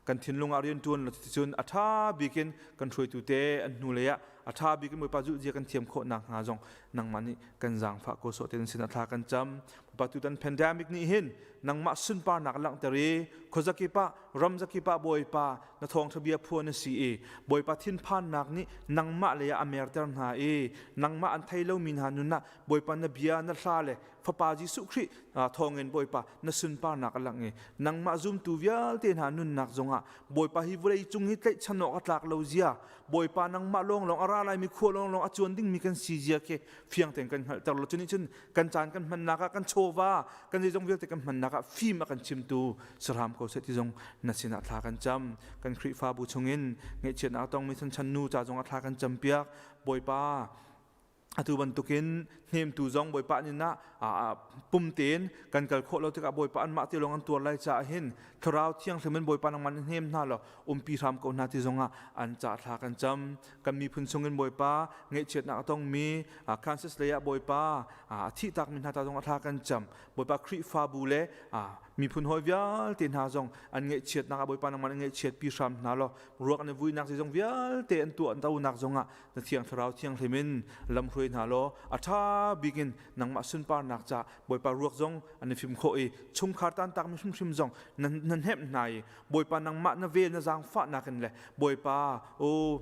kan thinlung ah rianṭuan lo cun a ṭha bik in kan hruaitu te an hnu lei ah a ṭha bik in Bawipa zulh zia kan thiam khawh nakhnga zong nangmah nih kan zaangfah ko sawh tein sin ah thla kan cam. Bawipa tutan pandemic nih hin nangmah sunparnak langhter i khuazakip ah ramzakip ah Bawipa na thawngṭha bia phuan na si i Bawipa thinphannak nih nangmah lei ah a merter hna i nangmah an thei lomi hna nun ah Bawipa na bia na hla le Fapa Jesuh Khrih thawngin Bawipa na sunparnak a lang i nangmah zumtu vialte hna nunnak zongah Bawipa hi vawlei cung hi tlaihchan awk a tlak lo zia Bawipa nangmah lawnglawng a ra laimi khua lawnglawng a cuan dingmi kan si zia khi fiang tein kan hngalhter lo. Cu nih cun kan caan kan hmannak ah kan chawva kan zeizong vialte kan hmannak ah fim a kan chimtu sahram ko seh ti zong na sinah thla kan cam. Kan Khrihfabu chungin ngaihchiatnak a tongmi chanchan nu ca zongah thla kan campiak. Bawipa atu bantukin hnemtu zong Bawipa nin ah pum tein kan kal khawh lo tikah Bawipa anmah te lawng an tuar lai caah hin Thlarau Thianghlim in Bawipa nangmah na hnem hna law umpi hram ko hna ti zongah an ca thla kan cam. Kan miphun chungin Bawipa ngaihchiatnak a tongmi Kansas lei ah Bawipa a thihtakmi hna ta zong a thla kan cam. Bawipa Khrihfabu le miphun hawi vialte hna zong an ngaihchiatnak ah Bawipa nangmah na ngaihchiatpi hram hna law ruak an i vuinak zeizong vialte an tuah an tonak zongah na Thiang Thlarau Thianghlim in lamhruai hna law a ṭha bik in nangmah sunparnak ca Bawipa ruak zong an i fim khawh i chungkhar tantakmi hrimhrim zong na hnemh hna i Bawipa nangmah na vel na zaangfahnak in le Bawipa o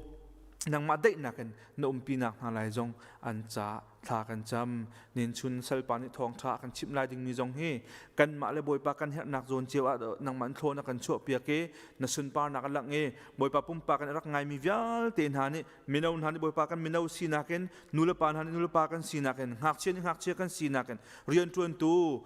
nangmah daihnak in na umpinak hna lai zong an ca thla kan cam. Nin chun salpa nih thawngṭha a kan chimh lai dingmi zong hi kanmah le Bawipa kan herhnak zawn cio ah nangmah in thlawn a kan chuahpiak i na sunparnak a langh i Bawipa pumpak in a rak ngaimi vialte hna nih mino hna nih Bawipa kan mino sinak in nulepa hna nih nulepa kan sinak in ngakchia nih ngakchia kan sinak in rianṭuantu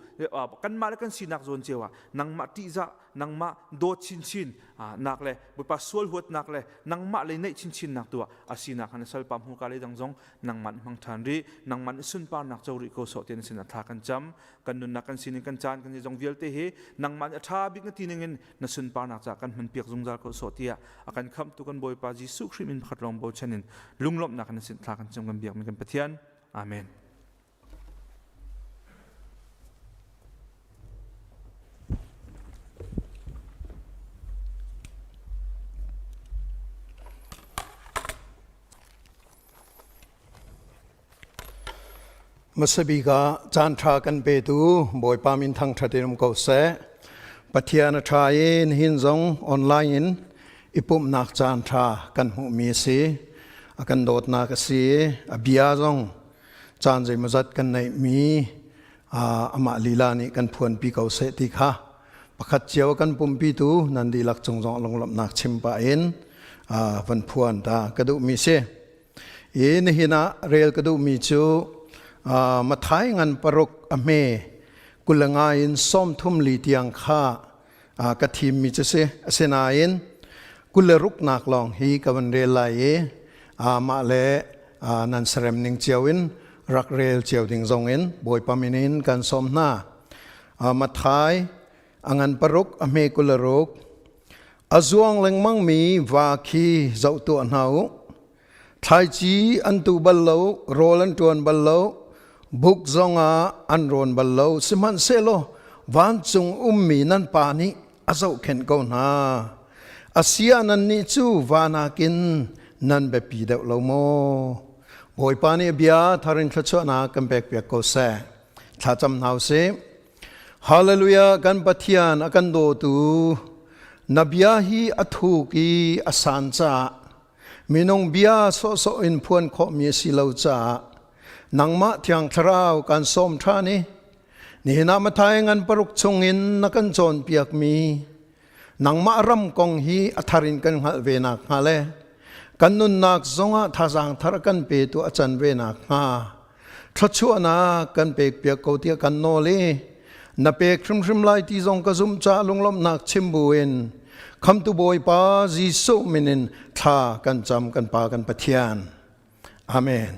kanmah le kan sinak zawn cio ah nangmah ṭihzah nangmah dawt chinchin nak le Bawipa sual huatnak le nangmah lei naih chinchin nak tu ah a sinak han salpa hmurka le dang zong nangmah hmang ṭhan rih nangmah nih sunparnak co rih ko sawh tian sin a thla kan cam. Kan nunnak kan sining kan caan kan zong vialte hi nangmah nih a ṭha bik na ti ningin na sunparnak caah kan hmanpiak zungzal ko sawh tiah a kan khamhtu kan Bawipa Jesuh Khrih min pakhat lawng bochan in lunglawmhnak in sin thla kan cam kan biakmi kan Pathian. Amen. Hmasabik ah caanṭha kan petu Bawipa min thangṭhat in um ko seh. Pathian a ṭha i nihin zong online in i pumhnak caanṭha kan hmuhmi a si. A kan dawtnak a si i a bia zong caan zeimawzat kan neihmi amah lila nih kan phuanpi ko seh ti kha pakhat cio kan pumpitu nan dihlak cung zong lunglawmhnak chim pah in van phuan ta ka duhmi si. I nihin ah rel ka duhmi cu Mathai ngan paruk a hme 25 in 34 tiang kha ka thimmi cu si. Asinain 26 nak lawng hi ka van rel lai i mah le nan sarem ning cio in rak rel cio ding zong in Bawipa min in kan sawm hna. Mathai a ngan paruk a hme 26 A zuang lengmangmi va khi zoh tuah hna u. Thlaici an tu bal lo, rawl an ṭuan bal lo, buk zongah an rawn bal lo. Sihmanhsehlaw vancung ummi nan Pa nih a zohkhenh ko hna. Asiah nannih cu va nakin nan biapi deuh lo maw? Bawipa nih a bia thar in thluachuahnak kan pekpiak ko seh. Thlacam hna u sih. Hallelujah kan Pathian a kan dawtu na bia hi a thuk i a san caah. Minung bia sawhsawh in phuan khawhmi a si lo caah nangmah Thiang Thlarau kan sawm ṭhan i nihin ah Matthai ngan paruk chungin na kan cawnpiakmi nangmah ram kong hi a thar in kan hngalh ve nakhnga le kan nunnak zongah thazaang thar kan petu a can ve nakhnga thluachuahnak kan pekpiak ko tiah kan nawl i na pek hrimhrim lai ti zong ka zumh caah lunglawmhnak chim buin khamtu Bawipa Jesuh min in thla kan cam kan Pa kan Pathian. Amen.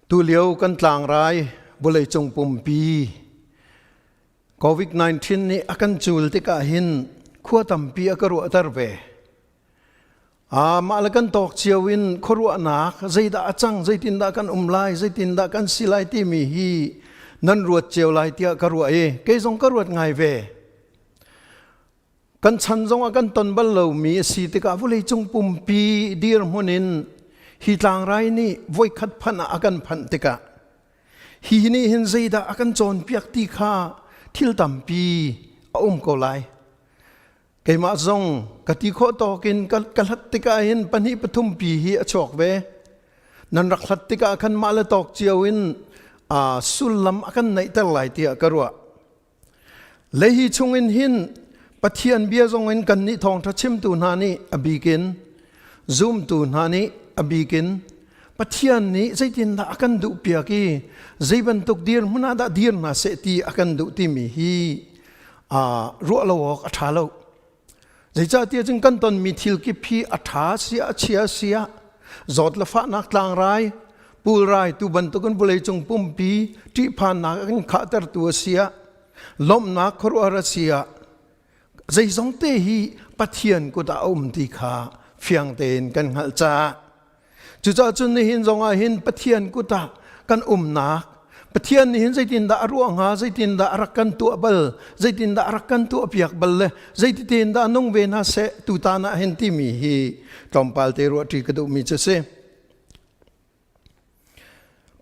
Tulio kan tlangrai vawleicung pumpi COVID-19 nih a kan cul tikah hin khua tampi a ka ruahter ve. Mah le kan tawk cio in khuaruahnak zeidah a cang, zeitindah kan um lai, zeitindah kan si lai timi hi nan ruat cio lai tiah ka ruah i kei zong ka ruat ngai ve. Kan chan zong ah kan ton bal lomi a si tikah vawleicung pumpi dirhmun in hi tlangrai nih voikhat phanh ah a kan phanh tikah hi nih hin zeidah a kan cawnpiak ti kha thil tampi a um ko lai. Keimah zong ka ti khawh tawk in ka, ka hlat tikah hin pahnih pathum pi hi a chuak ve. Nan rak hlat tikah khan mah le tawk cio in uh, sullam a kan neihter lai tiah ka ruah. Le hi chungin hin Pathian bia zong in kan nih thawngṭha chimtu hna nih a bikin zumtu hna nih a bikin Pathian nih zeitindah a kan duh piak i zei bantuk dirhmun ah dah dir hna seh ti a kan duh timi hi ruah lo awk a ṭha lo. Zeicahtiah cun kan tonmi thil kip hi a ṭha sia a chia sia zawt le fahnak tlangrai pulrai tu bantukin vawleicung pumpi ṭihphannak a kan khahtertu a si ah lawmhnak khuaruahhar a si ah zeizong te hi Pathian kut ah a um ti kha fiang tein kan hngalh caah Cucaah cun nihin zongah hin Pathian kut ah kan umnak Pathian nih hin zeitindah a ruah hnga zeitindah a rak kan tuah bal zeitindah a rak kan tuah piak bal le zeititin dah nung ve hna seh tutan ah hin timi hi tlawmpal te ruah ṭi ka duhmi cu si.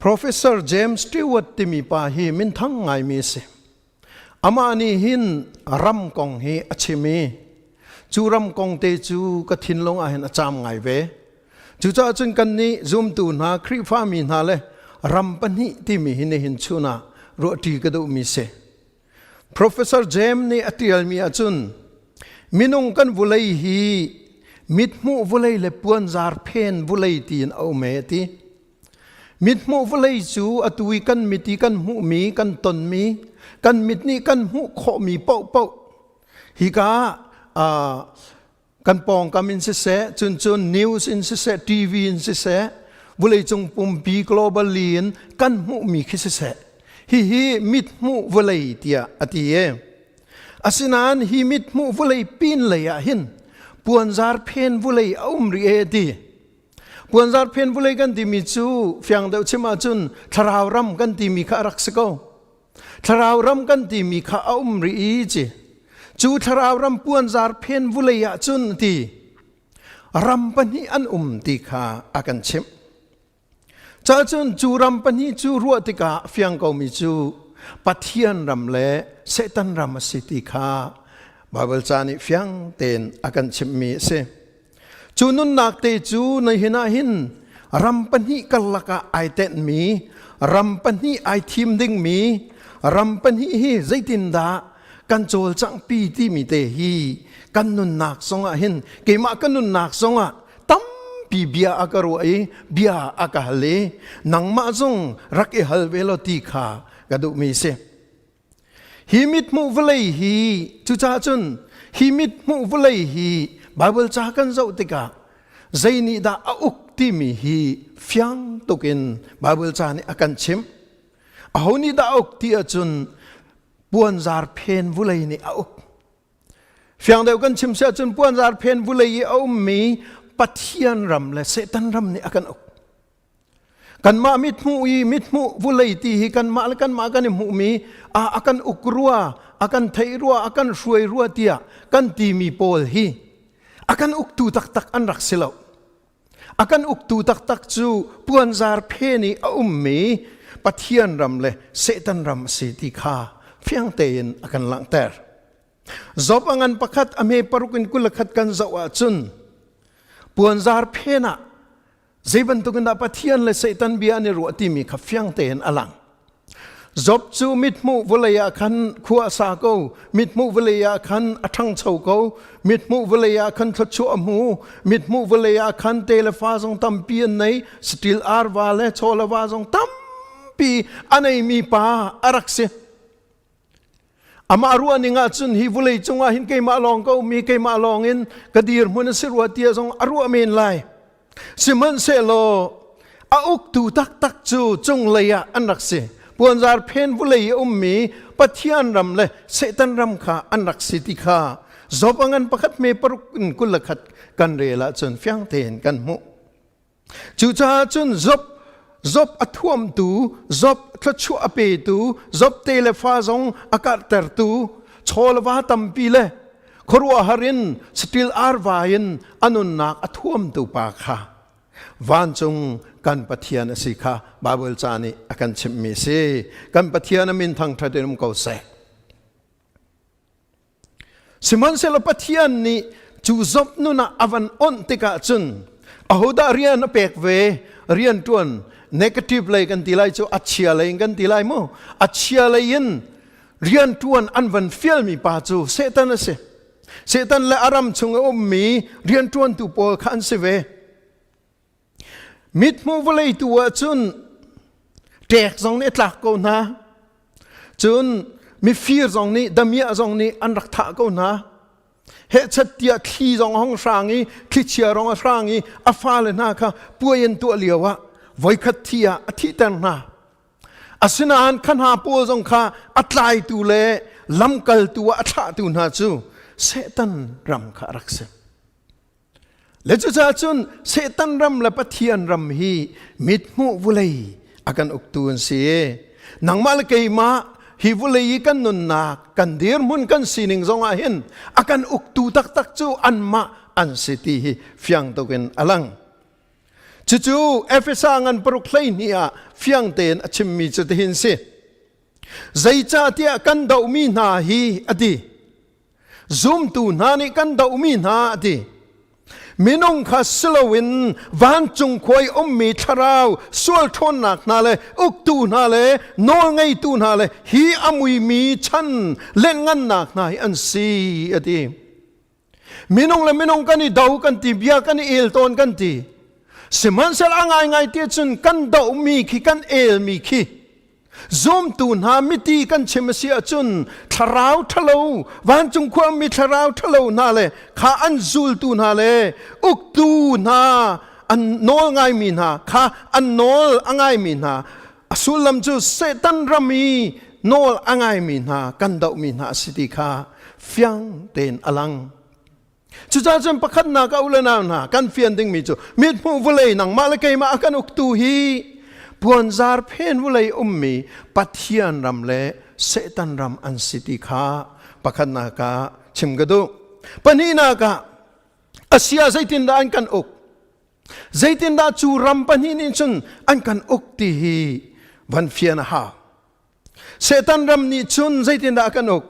Professor James Stewart timi pa hi minthang ngaimi a si. Amah nih hin ram kong hi a chim i cu ram kong te cu ka thinlung ah hin a caam ngai ve. Cucaah cun kannih zumtu hna Khrihfami hna le ram pahnih timi hi nihin chun ah ruahṭi ka duhmi si. Professor James nih a ṭialmi ahcun minung kan vulei hi mithmuh vulei le puanzar phen vulei tiin a um e a ti. Mithmuh vawlei cu atu i kan mit i kan hmuhmi, kan tonmi, kan mit nih kan hmuh khawhmi paohpaoh hika ah kan pawngkam in siseh, cun cun news in siseh, TV in siseh, vawleicung pumpi globally in kan hmuhmi khi siseh, hihi mithmuh vawlei tiah a ti e. Asinain hi mithmuh vawlei pin lei ah hin puanzar phen vawlei a um rih e ti. Puanzar phen vulei kan timi cu fiang deuh chim ahcun thlarau ram kan timi kha a rak si ko. Thlarau ram kan timi kha a um rih i ci. Cu thlarau ram puanzar phen vulei ahcun ti ram pahnih an um ti kha a kan chimh. Cacun cu ram pahnih cu ruah tikah fiang komi cu Pathian ram le Satan ram a si ti kha Baibal ca nih fiang tein a kan chimhmi a si. Cu nunnak te cu nihin ah hin ram pahnih karlak ah ai tenhmi, ram pahnih ai thim dingmi, ram pahnih hi zeitindah kan cawlcanghpi timi te hi kan nunnak zongah hin keimah ka nunnak zongah tampi bia a ka ruah i bia a ka hal i nangmah zong rak i hal ve law ti kha ka duhmi si. Hi mithmuh vawlei hi cucaah cun hi mithmuh vawlei hi Baibal ca kan zoh tikah zei nih dah a uk timi hi fiang tukin Baibal ca nih a kan chimh. Aho nih dah a uk ti ahcun puanzar phen vulei nih a uk. Fiang deuh kan chim si ahcun puanzar phen vulei i a ummi Pathian ram le Satan ram nih a kan uk. Kanmah mithmuh i mithmuh vulei ti hi kanmah le kanmah kan i hmuhmi a, a kan uk rua, a kan theih rua, a kan hruai rua tiah kan timi pawl hi a kan uktu taktak an rak si lo. A kan uktu taktak cu puanzar phen i a ummi Pathian ram le Satan ram a si ti kha fiang tein a kan langhter. Job a ngan pakhat a hme paruk in 21 kan zoh ahcun puanzar phen ah zei bantukin dah Pathian le Satan bia an i ruah timi kha fiang tein a lang. Job cu mithmuh vawlei ah khan khua a sa ko, mithmuh vawlei ah khan a ṭhangcho ko, mithmuh vawlei ah khan thluachuah a hmu, mithmuh vawlei ah khan te le fa zong tampi an nei, saṭil arva le chaw le va zong tampi a neimi pa a rak si. Amah ruah ning ahcun hi vawlei cungah hin keimah lawng ka um i keimah lawng in ka dirhmun a si rua tia zong a ruah men lai. Sihmanhsehlaw a uktu taktak cu cunglei ah an rak si. Puanzar phen vawlei i a ummi Pathian ram le Satan ram kha an rak si ti kha Job a ngan pakhat me paruk in 21 kan rel ahcun fiang tein kan hmuh. Cucaah cun Job Job a thuamtu, Job thluachuah a petu, Job te le fa zong a karhtertu, chaw le va tampi le khuaruahhar in saṭil arva in a nunnak a thuamtu pa kha vancung kan Pathian a si kha Baibal ca nih a kan chimhmi a si. Kan Pathian a min thangṭhat in um ko seh. Sihmanhsehlaw Pathian nih cu Job nun ah a van onh tikah cun ahodah rian a pek ve rian ṭuan negative lei kan ti lai cu a chia lei in kan ti lai mu a chia lei in rian ṭuan an van fialmi pa cu Satan a si Satan le a ram chung a ummi rian ṭuantu pawl kha an si ve Mithmuh vawlei tu ahcun ṭek zong nih a tlak ko hna. Cun mifir zong nih damiah zong nih an rak thah ko hna. Hehchat tiah thli zong a hong hrang i thlichia rong a hrang i a fale hna kha puai an tuah lio ah voikhat thi ah a thihter hna. Asinain kha hna pawl zong kha a tlaitu le lamkaltu ah a thlahtu hna cu Satan ram kha a rak si. Le cucaah cun Satan ram le Pathian ram hi mithmuh vulei a kan uktu an si. Nangmah le keimah hi vulei i kan nunnak, kan dirhmun, kan sining zong ah hin a kan uktu taktak cu anmah an si ti hi fiang tuk in a lang. Cucu Efesa ngan paruk 12 ah fiang tein a chimmi cu tihin si. Zeicahtiah kan dohmi hna hi a ti. Zumtu hna nih kan dohmi hna a ti. Minung kha si loin vancung khua i ummi thlarau sual ṭhawnnak hna le uktu hna le nawlngeitu hna le hi a muimi chan lenhngannak hna hi an si a ti. Minung le minung kan i do kan ti bia kan i el tawn kan ti. Sihmanhsehlaw a ngaingai ti cun kan dohmi khi kan elmi khi Zumtu hna miti kan chim a si ahcun thlarau ṭhalo vancung khuami thlarau ṭhalo hna le kha an zultu hna le uktu hna an nawl ngaimi hna kha an nawl a ngaimi hna a sullam cu Satan ram i nawl a ngaimi hna kan dohmi hna a si ti kha fiang tein a lang. Cucaah cun pakhatnak a u le nau hna kan fian dingmi cu mithmuh vawlei nangmah le keimah a kan uktu hi puanzar phen vawlei ummi Pathian ram le Satan ram an si ti kha pakhatnak ah chim ka duh. Pahnihnak ah asia zeitindah an kan uk? Zeitindah cu ram pahnih nih cun an kan uk ti hi van fian a hau. Satan ram nih cun zeitindah a kan uk?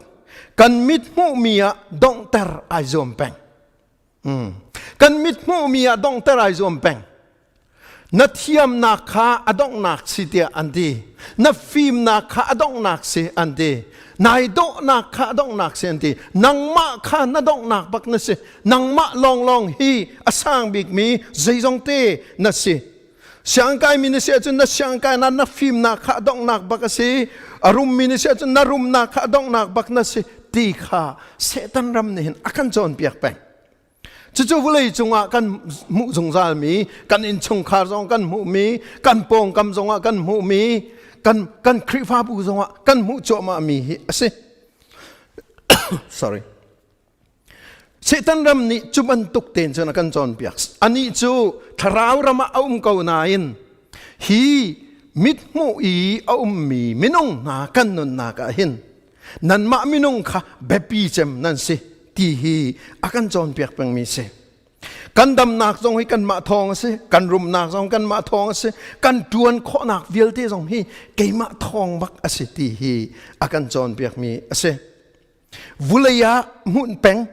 Kan mit hmuhmi ah donghter ai zuam peng. Kan mit hmuhmi ah donghter ai zuam peng. Na thiamnak kha a donghnak si tiah an ti. Na fimnak kha a donghnak si an ti. Nai dawhnak kha a donghnak si an ti. Nangmah kha na donghnak bak na si. Nangmah lawnglawng hi a sang bikmi zeizong te na si. Siangkaimi na si ahcun na siangkainak na fimnak kha a donghnak bak a si. A rummi na si ahcun na rumnak kha a donghnak bak na si ti kha Satan ram nih hin a kan cawnpiak peng. Cucu vawlei cungah kan hmuh zungzalmi, kan innchungkhar zong kan hmuhmi, kan pawngkam zongah kan hmuhmi, kan, kan Khrihfabu zongah kan hmuh cuahmahmi hi a si. Sorry. Satan ram nih cu bantuk tein cun a kan cawnpiak. Anih cu thlarau ram ah a um ko nain hi mithmuh i a ummi minung hna kan nunnak ah hin nanmah minung kha biapi cem nan si ti hi a kan cawnpiak pengmi si. Kan damnak zong hi kanmah thawng a si, kan rumnak zong kanmah thawng a si, kan ṭuan khawhnak vialte zong hi keimah thawng bak a si ti hi a kan cawnpiakmi a si. Vulei ah hmunh peng.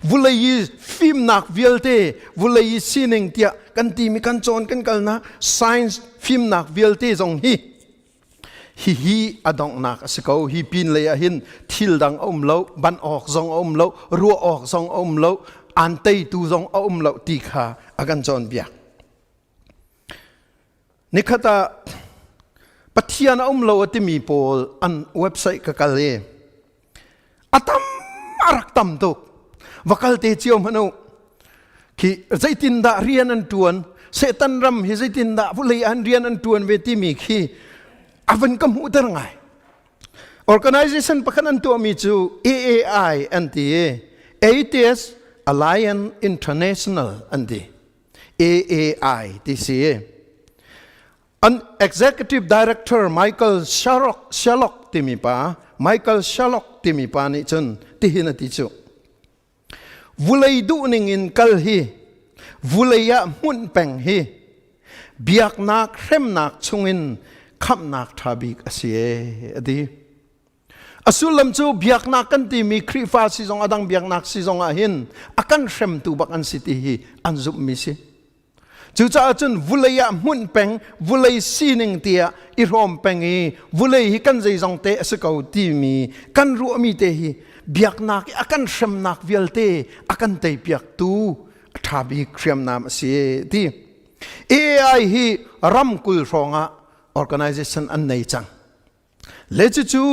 Vulei i fimnak vialte, vulei i sining tiah kan timi kan cawn kan kalnak science fimnak vialte zong hi hihi a donghnak a si ko. Hi pin lei ah hin thil dang a um lo, ban awk zong a um lo, ruah awk zong a um lo, aan teitu zong a um lo ti kha a kan cawnpiak. Nikhat ah Pathian a um lo a timi pawl an website ka kal i a tam a rak tam tuk. Va kal te cio hmanh u. Khi zeitindah rian an tuan, Satan ram hi zeitindah vulei an rian an tuan ve timi khi a van ka hmuhter ngai. Organization pakhat an tuahmi cu AAI an ti i Atheist Alliance International an ti. AAI ti si. An executive director Michael Sherlock, Sherlock timi pa, Michael Sherlock timi pa nih cun tihin a ti cu. Vulei duhning in kal hi, vulei ah hmunh peng hi, biaknak hremnak chungin khamhnak ṭha bik a si e, a ti. A sullam cu biaknak kan timi Khrihfa si zong a dang biaknak si zong ah hin a kan hremtu bak an si ti hi an zumhmi si. Cucaah cun vulei ah hmunh peng, vulei sining tiah i hrawm peng i vulei hi kan zeizong te a si ko timi kan ruahmi te hi biaknak i a kan hremnak vialte a kan teipiaktu a ṭha bik hriamnam a si ti. AI hi ram 20 hrawng ah organization an nei cang. Le cucu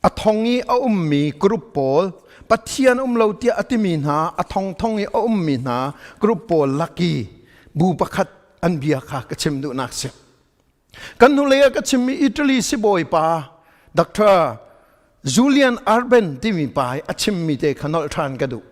a thong i a ummi group pawl Pathian um lo tiah a timi hna a thongthong i a ummi hna group pawl laki bu pakhat an bia kha ka chim duhnak si. Kan hnulei ah ka chimmi Italy sibawi pa Dr. Julian Arben timi pa i a chimmi te kha nolh ṭhan ka duh.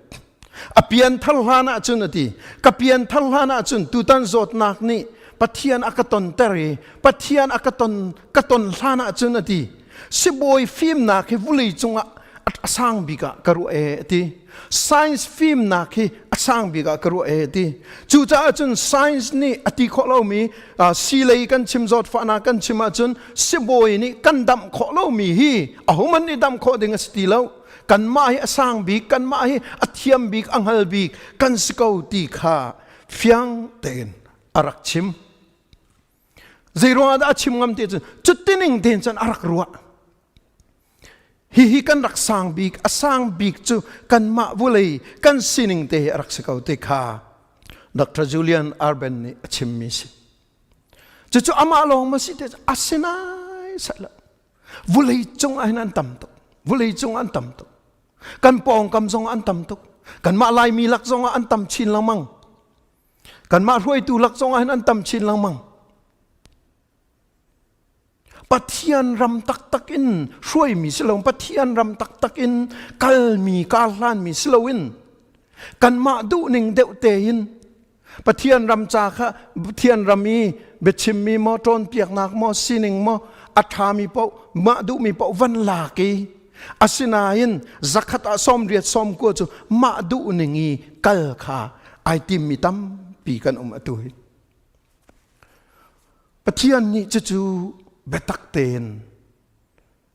A pian thar hlan ahcun a ti. Ka pian thar hlan ahcun tutan zawtnak nih Pathian a ka tonter i Pathian a ka ton ka ton hlan ahcun a ti. Sibawi fimnak hi vulei cungah a sang bik ah ka ruah e a ti. Science fimnak hi a sang bik ah ka ruah e a ti. Cucaah cun science nih a ti khawh lomi silei kan chim zawtfahnak kan chim ahcun sibawi nih kan damh khawh lomi hi ahohmanh nih damh khawh ding a si ti lo. Kanmah hi a sang bik, kanmah hi a thiam bik, a hngal bik kan si ko ti kha fiang tein a rak chim. Zei ruangah dah a chim ngam ti cun cutining tein cun a rak ruah. Hihi kan rak sang bik, a sang bik cu kanmah vulei kan sining te hi a rak si ko ti kha Dr. Julian Arben nih a chimmi si. Cucu amah lawng ma si te asinai sai lo. Vulei cung ah hin an tam tuk. Vulei cung an tam tuk. Kan pawngkam zong an tam tuk. Kanmah Laimi lak zong ah an tam chin lengmang. Kanmah hruaitu lak zong ah hin an tam chin lengmang. Pathian ram taktak in hruaimi si lo, Pathian ram taktak in kalmi, karhlanmi si loin kanmah duhning deuh tein Pathian ram ca kha Pathian ram i biachimmi maw ṭawnpiaknak maw sining maw a ṭhami paoh mah duhmi paoh van lak i asinain zakhat ah 80 90 cu mah duhning i kal kha ai timmi tampi kan um atu hi. Pathian nih cucu biatak tein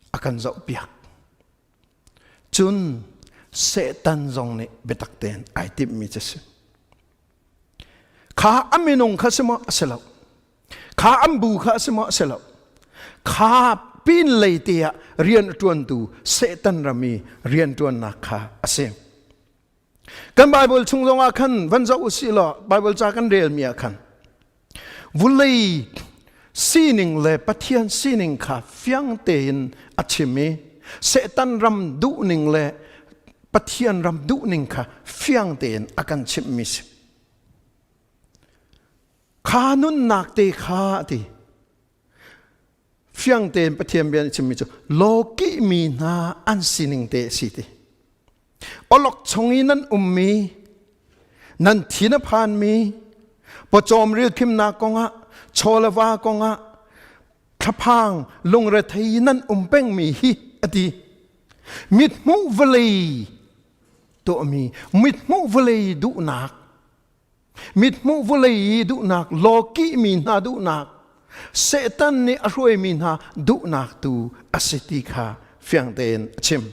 a kan zohpiak. Cun Satan zong nih biatak tein ai timhmi cu si. Kha a minung kha si maw? A si lo. Kha an bu kha a si maw? A si lo. Kha pin lei te ah rian a ṭuantu Satan ram i rian ṭuannak kha a si. Kan Bible chung zongah khan van zoh usih law Bible ca kan relmi ah khan vulei sining le Pathian sining kha fiang tein a chim i Satan ram duhning le Pathian ram duhning kha fiang tein a kan chimhmi si. Kha nunnak te kha a ti. Fiang tein Pathian bia nih chimmi cu lawkihmi hna an sining te a si ti. Awlok chung i nan ummi, nan thin a phanmi, pawcawm rilkhimnak kongah, chaw le va kongah, thlaphang lungrethei nan um pengmi hi a ti. Mithmuh vawlei tuahmi, mithmuh vawlei duhnak, Mithmuh vawlei i duhnak, lawkihmi hna duhnak, Satan nih a hruaimi hna duhnak tu a si ti kha fiang tein a chim.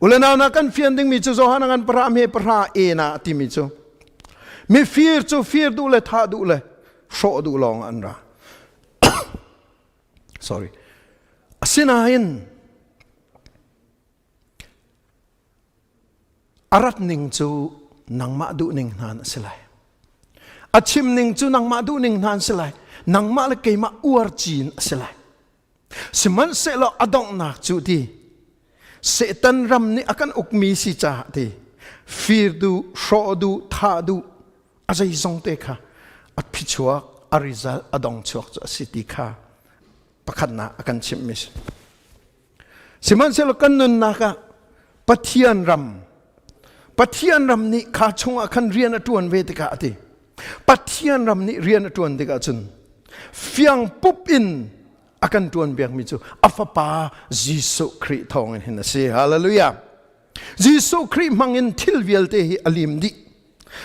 Ulenau na kan fian dingmi cu Johan ngan para me para e na timi cu mifir cu fir duh le thah duh le hrawh duh lawng an ra. Sorry. Asinain A rat ning cu nangmah duhning hna a si lai. A chim ning cu nangmah duhning hna an si lai. Nangmah le keimah uar cin a si lai. Sihmanhsehlaw a donghnak cu ti Satan ram nih a kan ukmi si caah ti fir duh, hrawh duh, thah duh a zeizong te kha a phichuak, a result, a dong chuak cu a si ti kha pakhatnak a kan chimhmi si. Sihmanhsehlaw kan nunnak ah Pathian ram Pathian ram nih kha chungah khan rian a ṭuan ve tikah a ti. Pathian ram nih rian a ṭuan tikah cun fiang pup in a kan ṭuan biakmi cu a fapa Jesuh Khrih thawngin hin a si. Hallelujah. Jesuh Khrih hmangin thil vialte hi a lim dih.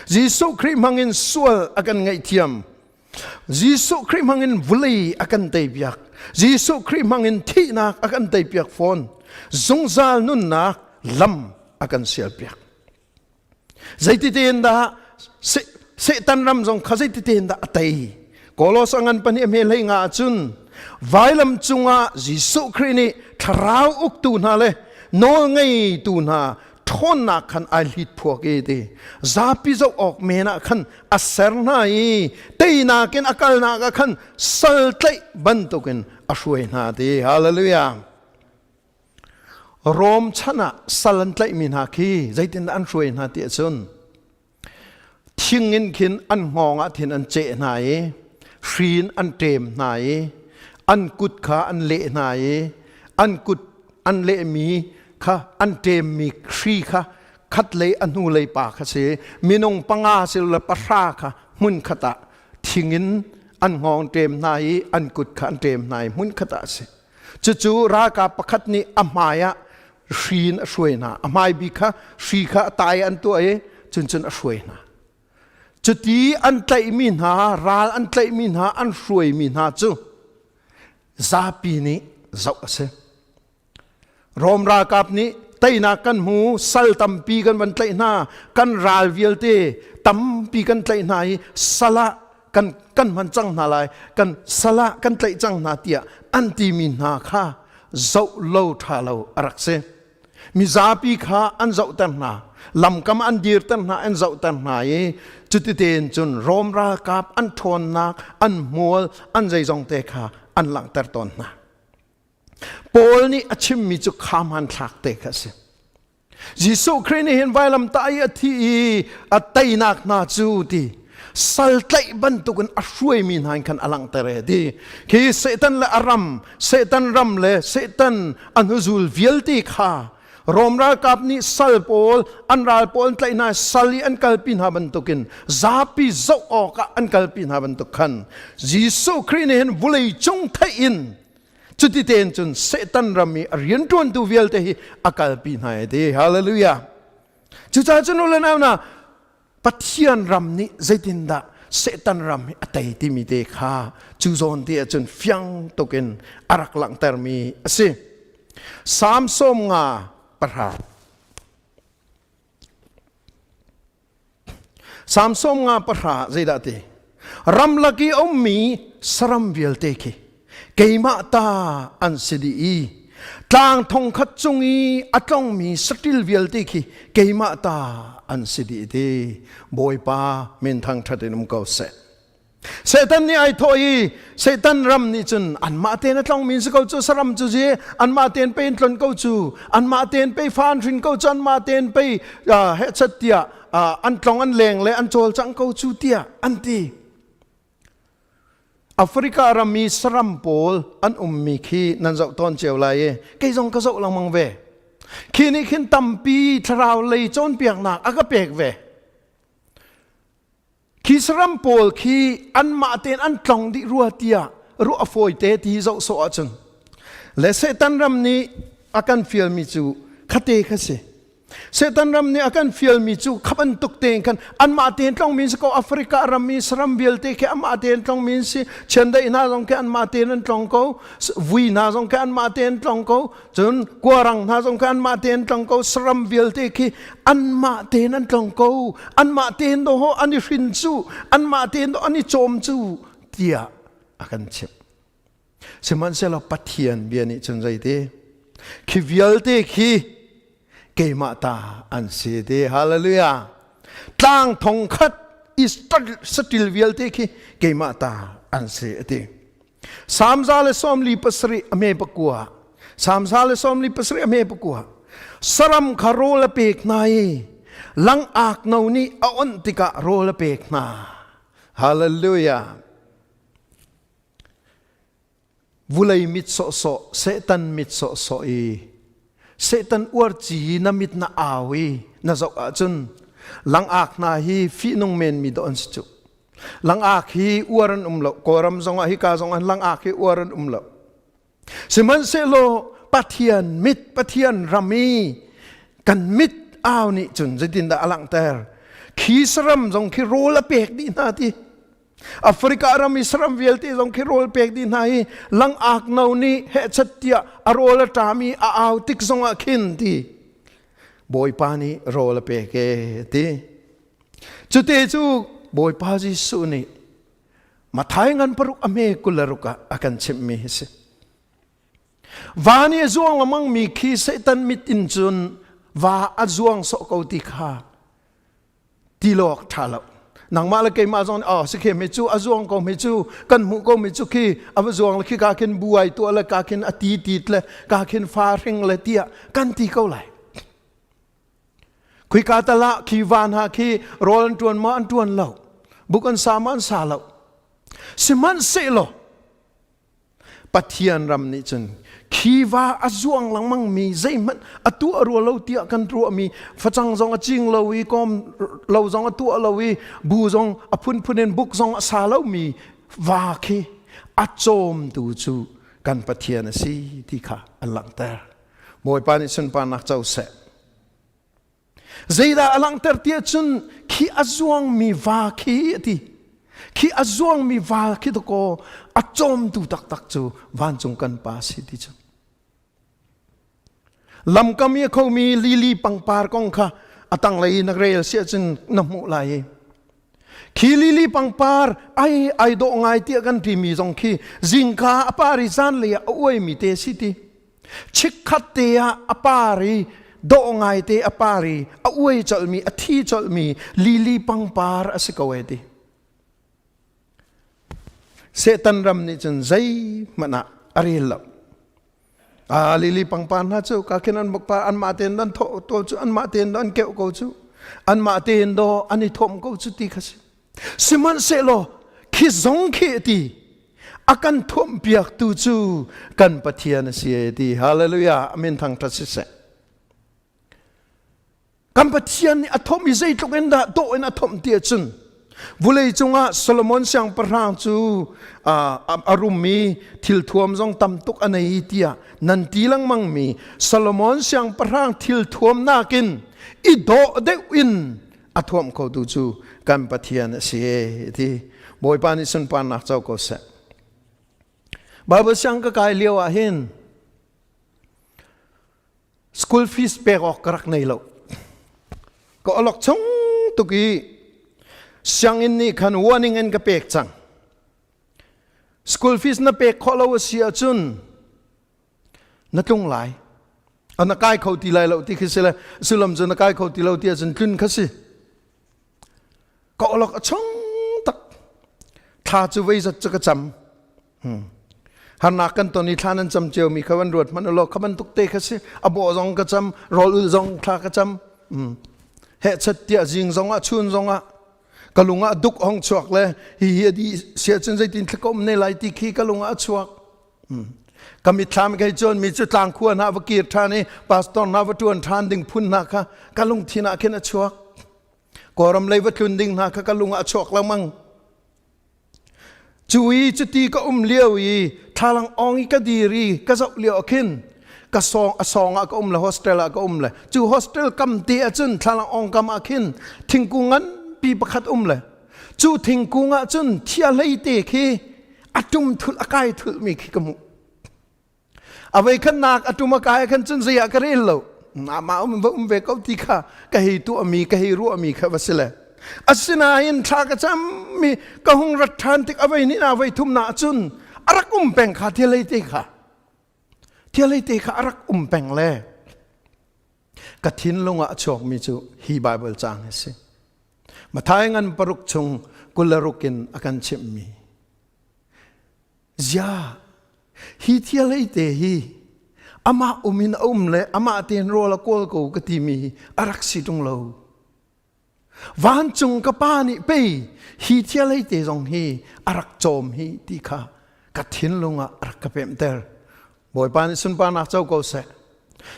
Jesuh Khrih hmangin sual a kan ngaihthiam. Jesuh Khrih hmangin vulei a kan teipiak. Jesuh Khrih hmangin thihnak a kan teipiak fawn. Zungzal nunnak lam a kan sialpiak. Zeiti tein dah Satan ram zong kha zeiti tein dah a tei? Kolos a ngan pahnih a hme hlei nga ahcun vailam cungah Jesuh Khrih nih thlarau uktu hna le nawl ngeitu hna ṭhawnnak khan ai hlit phuak i ti zapi zoh awk men ah khan a ser hna i teinak in a kalnak ah khan sal tlaih bantukin a hruai hna ti. Hallelujah. Rom chan ah sal an tlaihmi hna khi zeitindah an hruai hna ti ahcun thing in khin an hngawng ah thin an ceh hna i hri in an ṭem hna i an kut kha an leh hna i an kut an lehmi kha an ṭemmi hri kha khatlei a hnulei pa kha si minung panga silole pahra kha hmun khat ah thing in an hngawng ṭem hna i an kut kha an ṭem hna i hmun khat ah a si. Cucu ralkap pakhat nih a hmai ah hri in a hruai hna. A hmai bik kha hri kha a tai an tuah i cun cun a hruai hna. Cuti an tlaihmi hna, ral an tlaihmi hna, an hruaimi hna cu zapi nih zoh a si. Rom ralkap nih teinak kan hmu, sal tampi kan van tlaih hna, kan ral vialte tampi kan tlaih hna i sal ah kan kan hman cang hna lai, kan sal ah kan tlaih cang hna tiah an timi hna kha zoh lo ṭha lo a rak si. Mizapi kha an zohter hna, lamkam an dirter hna, an zohter hna i cuti tein cun Rom ralkap an ṭhawnnak, an hmual, an zeizong te kha an langhter tawn hna. Paul nih a chimmi cu kha hmanthlak te kha a si. Jesuh Khrih nih hin vailamtah i a thi i a teinak hna cu ti sal tlaih bantukin a hruaimi hna in khan a langhter e ti. Khi Satan le a ram, Satan ram le Satan a hnuzul vialte kha Rom ralkap nih sal pawl an ral pawl an tlaih hna sal i an kalpi hna bantukin zapi zoh awkah an kalpi hna bantuk khan Jesuh Khrih nih hin vulei cung theih in cuti tein cun Satan ram i a rianṭuantu vialte hi a kalpi hna e ti. Hallelujah. Cucaah cun u le nau na Pathian ram nih zeitindah Satan ram hi a tei timi te kha cu zawn te ahcun fiang tukin a rak langhtermi a si. Salm 55. Salm 54 zeidah ti? Ramlak i ummi saram vialte khi keimah ta an si dih i tlang thong khat cung i a tlongmi saṭil vialte khi keimah ta an si dih ti. Bawipa min thangṭhat in um ko seh. Satan nih ai thawh i Satan ram nih cun anmah tein a tlongmi si ko cu saram cu zi anmah tein pei an tlon ko cu anmah tein pei fa an hrin ko cu anmah tein pei hehchat tiah an tlong an leng le an cawlcang ko cu tiah an ti. Africa ram i saram pawl an ummi khi nan zoh tawn cio lai i kei zong ka zoh lengmang ve. Khi nih khin tampi thlarau lei cawnpiaknak a ka pek ve. Khi saram pawl khi anmah tein an tlong dih rua tiah ruah a fawi te ti zoh sawh ahcun le Satan ram nih a kan fialmi cu khate kha si. Satan ram nih a kan fialmi cu kha bantuk tein khan anmah tein tlongmi si ko Africa ram i saram vialte khi amah tein tlongmi si chiandeih hna zong khi anmah tein an tlong ko vui hna zong khi anmah tein tlong ko cun kuarang hna zong khi anmah tein tlong ko saram vialte khi anmah tein an tlong ko anmah tein do ho an i hrin cu anmah tein do an i cawm cu tiah a kan chimh Sihmanhsehlaw Pathian bia nih cun zeiti? Khi vialte khi keimah ta an si ti. Hallelujah. Tlang thong khat i saṭil vialte khi keimah ta an si a ti. Salm 147 a me pakua. Salm 147 a me pakua. Saram kha rawl a pek hna i langak no nih a onh tikah rawl a pek hna. Hallelujah. Vulei mit sawhsawh, Satan mit sawhsawh i Satan uarci na mit na au i na zoh ahcun langak hna hi fihnung menmi dawh an si cu. Langak hi uar an um lo. Kawlram zongah hika zongah langak hi uar an um lo. Sihmanhsehlaw Pathian mit, Pathian ram i kan mit au nih cun zeitindah a langhter? Khi saram zong khi rawl a pek dih hna ti. Africa ram i saram vialte zong khi rawl pek dih hna i langak no nih hehchat tiah a rawl a ṭam i a au tik zongah khin ti Bawipa nih rawl a pek e ti. Cute cu Bawipa Jesuh nih Mathai ngan paruk a hme 26 ah a kan chimhmi hi si. Va nih a zuang lengmangmi khi Satan mit in cun va a zuang sawh ko ti kha tilawk ṭha lo nangmah le keimah zong nih oh sikhe mi cu a zuang ko mi cu kan hmuh ko mi cu khi a va zuang le khi ka khin buai tuah le ka khin a ti tit le ka khin fa hring le tiah kan ti ko lai khuika tala khi van ha khi rawl an ṭuan maw an ṭuan lo buk an sa maw an sa lo sihmanhsehlaw Pathian ram nih cun khi va a zuang lengmang mi zeihmanh a tuah rua lo tiah kan ruahmi facang zong a cing lo i kawm lo zong a tuah lo i bu zong a phunphun in buk zong a sa lomi va khi a cawmtu cu kan Pathian a si ti kha an langhter. Bawipa nih sunparnak co seh. Zeidah a langhter tiah cun khi a zuangmi va khi a ti. Khi a zuangmi va khi dakaw a cawmtu taktak cu vancung kan pa si ti cu. Lamkam i a khomi lili pangpar kong kha a tanglei na rel si ahcun na hmuh lai i khi lili pangpar ai ai dawh ngai tiah kan timi zong khi zingka a par i zanlei ah a uaimi te si ti. Chikkhat te ah a par i dawh ngaite a par i a uai colhmi a thi colhmi lili pangpar a si ko e ti. Satan ram nih cun zeihmanh ah a rel lo. A lili pangpar hna cu ka khin an pa anmah tein an thawh to cu anmah tein an keuh ko cu anmah tein do an i thawm ko cu ti kha si. Sihmanhsehlaw khi zong khi a ti a kan thuamhpiaktu cu kan Pathian a si e ti hallelujah amin thangṭhat siseh kan Pathian nih a thawmh i zeitluk in dah dawh in a thawmh ti ahcun vulei cungah Solomon siangpahrang cu a rummi thilthuam zong tam tuk a nei tiah nan ti lengmang mi Solomon siangpahrang thilthuam nakin i dawh deuh in a thuamh khotu cu kan Pathian a si e ti Bawipa nih sunparnak co ko seh Bible siang ka kai lio ah hin school fees pek awk ka rak nei lo ka olok chung tuk i sianginn nih khan warning in ka pek cang school fees na pek khawh lo a si ahcun na tlung lai a na kai kho ti lai lo ti khi si le sullam cu na kai kho ti lo ti ahcun tlun kha si ka olok a chung tak thla cu vei zat cu ka cam harnak kan ton i thla nan cam cio mi kha van ruat hmanh ulaw kha bantuk te kha si a bawh zong ka cam rawl ul zong thla ka cam heh chat tiah zing zong ah chun zong ah ka lung ah duk hong chuak le hi hi a di sia cun zeitin thla ka um ne lai ti khi ka lung ah a chuak Ka mitthlam kei cun mi cu tlangkhua hna va kir ṭhan i pastor hna va ṭuan ṭhan ding phun hna kha ka lungthin ah khin a chuak. Kawlram lei va tlun ding hna kha ka lung ah a chuak lengmang. Cu i cuti ka um lio i thlalang ong i ka dir i ka zoh lio ah khin. Ka song a song ah ka um le hostel ah ka um le cu hostel kam te ahcun thlalang ong kam ah khin thingkung nganpi pakhat um le cu thingkung ah cun thia hlei te khi a tum thul a kai thul mi khi ka hmuh. A vei khannak a tum a kai khan cun zei ah ka rel lo. Mah um va um ve ko ti kha ka hei tuah mi ka hei ruah mi kha va si le. Asinain thla ka cam mi ka hung rat ṭhan tik a vei ni na vei thum na cun a rak um peng kha thil hlei te kha. Thil hlei te kha a rak um peng le ka thinlung ah a chuakmi cu hi Bible caang hi si. Mathai ngan paruk chung 26 in a kan chimhmi. Zia hi thil hlei te hi amah um in a um le amah tein rawl a kawl ko ka timi hi a rak si ṭung lo. Vancung ka pa nih pei hi thil hei te zong hi a rak cawm hi ti kha ka thinlung ah a rak ka pemhter. Bawipa nih sunparnak co ko seh.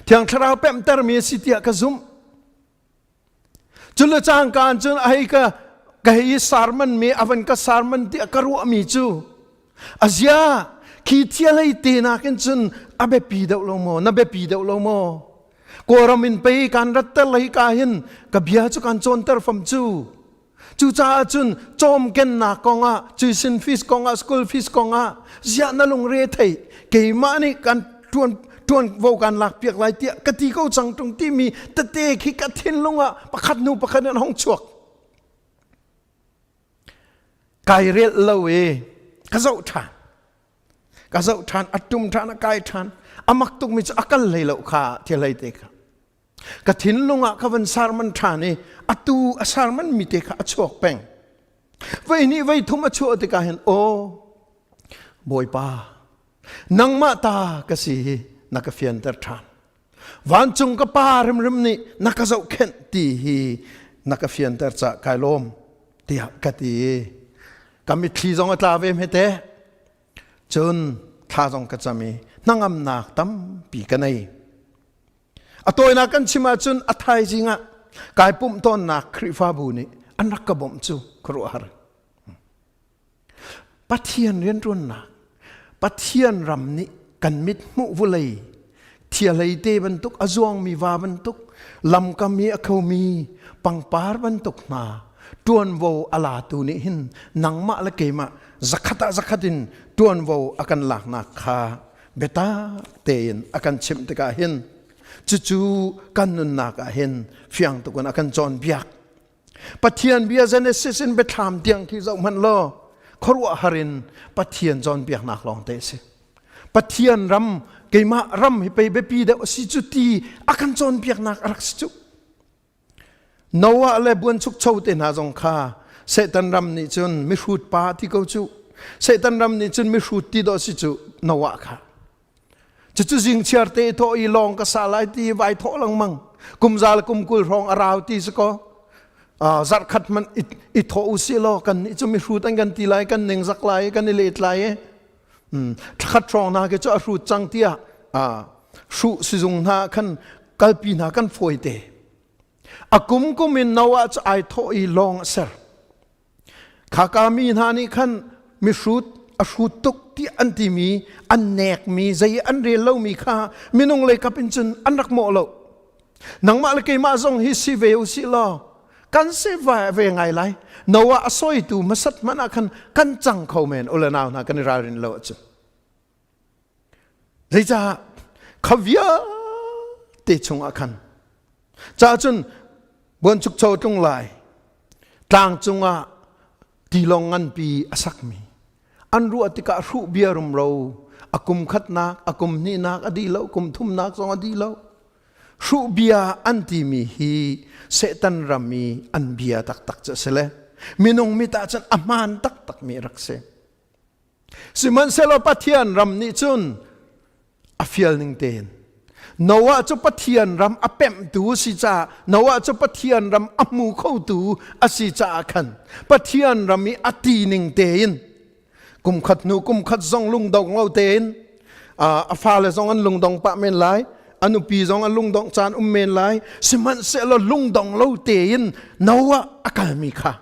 Thiang Thlarau pemhter mi a si tiah ka zumh. Cule cangka cun a hei ka ka hei sarman mi a van ka sarman tiah ka ruah mi cu azia khi thil hei te nakin cun a biapi deuh lo maw na biapi deuh lo maw Kawlram in pei kan ratter lei ka hin ka bia cu kan cawnter fam cu. Cucaah cun cawmkennak kongah, tuition fees kongah, school fees kongah ziah na lungre thei keimah nih kan tuan tuanvo kan lak piak lai tiah ka ti ko cang tung timi tete khi ka thinlung ah pakhat hnu pakhat in hong chuak. Kai relh lo e ka zoh ṭhan. Ka zoh ṭhan, a ṭum ṭhan, a kai ṭhan. A mak tukmi cu a kal hlei lo kha thil hlei te kha. Ka thinlung ah ka van sarman ṭhan i atu a sarman mi te kha a chuak peng. Vei nih vei thum a chuah tikah hin aw Bawipa nangmah ta ka si hi na ka fianter ṭhan. Vancung ka pa rimrim nih na ka zohkhenh ti hi na ka fianter cah kai lawm tiah ka ti. Ka mitthli zong a tla ve hmete. Cun thla zong ka cam i hnangamnak tampi ka nei. A tawinak kan chim ahcun a thaizing ah kai pumh tawnnak Khrihfabu nih an rak ka bawmh cu khuaruahhar. Pathian rianṭuannak, Pathian ram nih kan mit hmuh vulei, thialei te bantuk a zuangmi va bantuk, lamkam i a khomi pangpar bantuk hna ṭuanvo a latu nih hin nangmah le keimah zakhat ah zakhat in ṭuanvo a kan laknak kha biatak tein a kan chimh tikah hin cucu kan nunnak ah hin fiang tuk in a kan cawnpiak. Pathian bia Genesis in biathlam tiang khi zoh hmanh law khuaruahhar in Pathian cawnpiaknak lawng te a si. Pathian ram keimah ram hi pei biapi deuh a si cu ti a kan cawnpiaknak a rak si cu. Noah le buanchukcho te hna zong kha Satan ram nih cun mihrut pa ti ko cu. Satan ram nih cun mihrut ti dawh si cu Noah kha. Cucu zingchiar te thawh i lawng ka sa lai ti vai thawh lengmang. Kum za le kum 20 hrawng a rau ti si kaw. Zarh khat hmanh i thawh u si law kan nih cu mihrut an kan ti lai kan ning zak lai kan i let lai i thlakhat hrawng hna khi cu a hrut cang tiah hruh sizung hna khan kalpi hna kan fawi te. A kum kum in Noah cu ai thawh i lawng a ser. Khaka mi hna nih khan mihrut a hrut tuk tiah an timi an nekmi zei an rel lomi kha minung lei kap in cun an rak mawh lo. Nangmah le keimah zong hi si ve u sih law kan si ve ngai lai. Noah a sawitu hmasat hmanh ah khan kan cang kho men u le nau hna kan i ralrin lo ahcun. Zeicah kha vialte chungah khan ca cun buanchukcho tlung lai tlang cungah tilawng nganpi a sakmi an ruah tikah hruh bia rumro a kum khatnak a kum hnihnak a dih lo kum thumnak zong a dih lo hruh bia an timi hi Satan ram i an bia taktak cu a si le minung mit ah cun a hmaan taktak mi rak si Sihmanhsehlaw Pathian ram nih cun a fial ning tein Noah cu Pathian ram a pemhtu a si caah Noah cu Pathian ram a hmu khotu a si caah khan Pathian ram i a ti ning tein kum khat hnu kum khat zong lungdong lo tein a fale zong an lungdong pah men lai a nupi zong an lungdong caan um men lai sihmanhsehlaw lungdong lo tein Noah a kalmi kha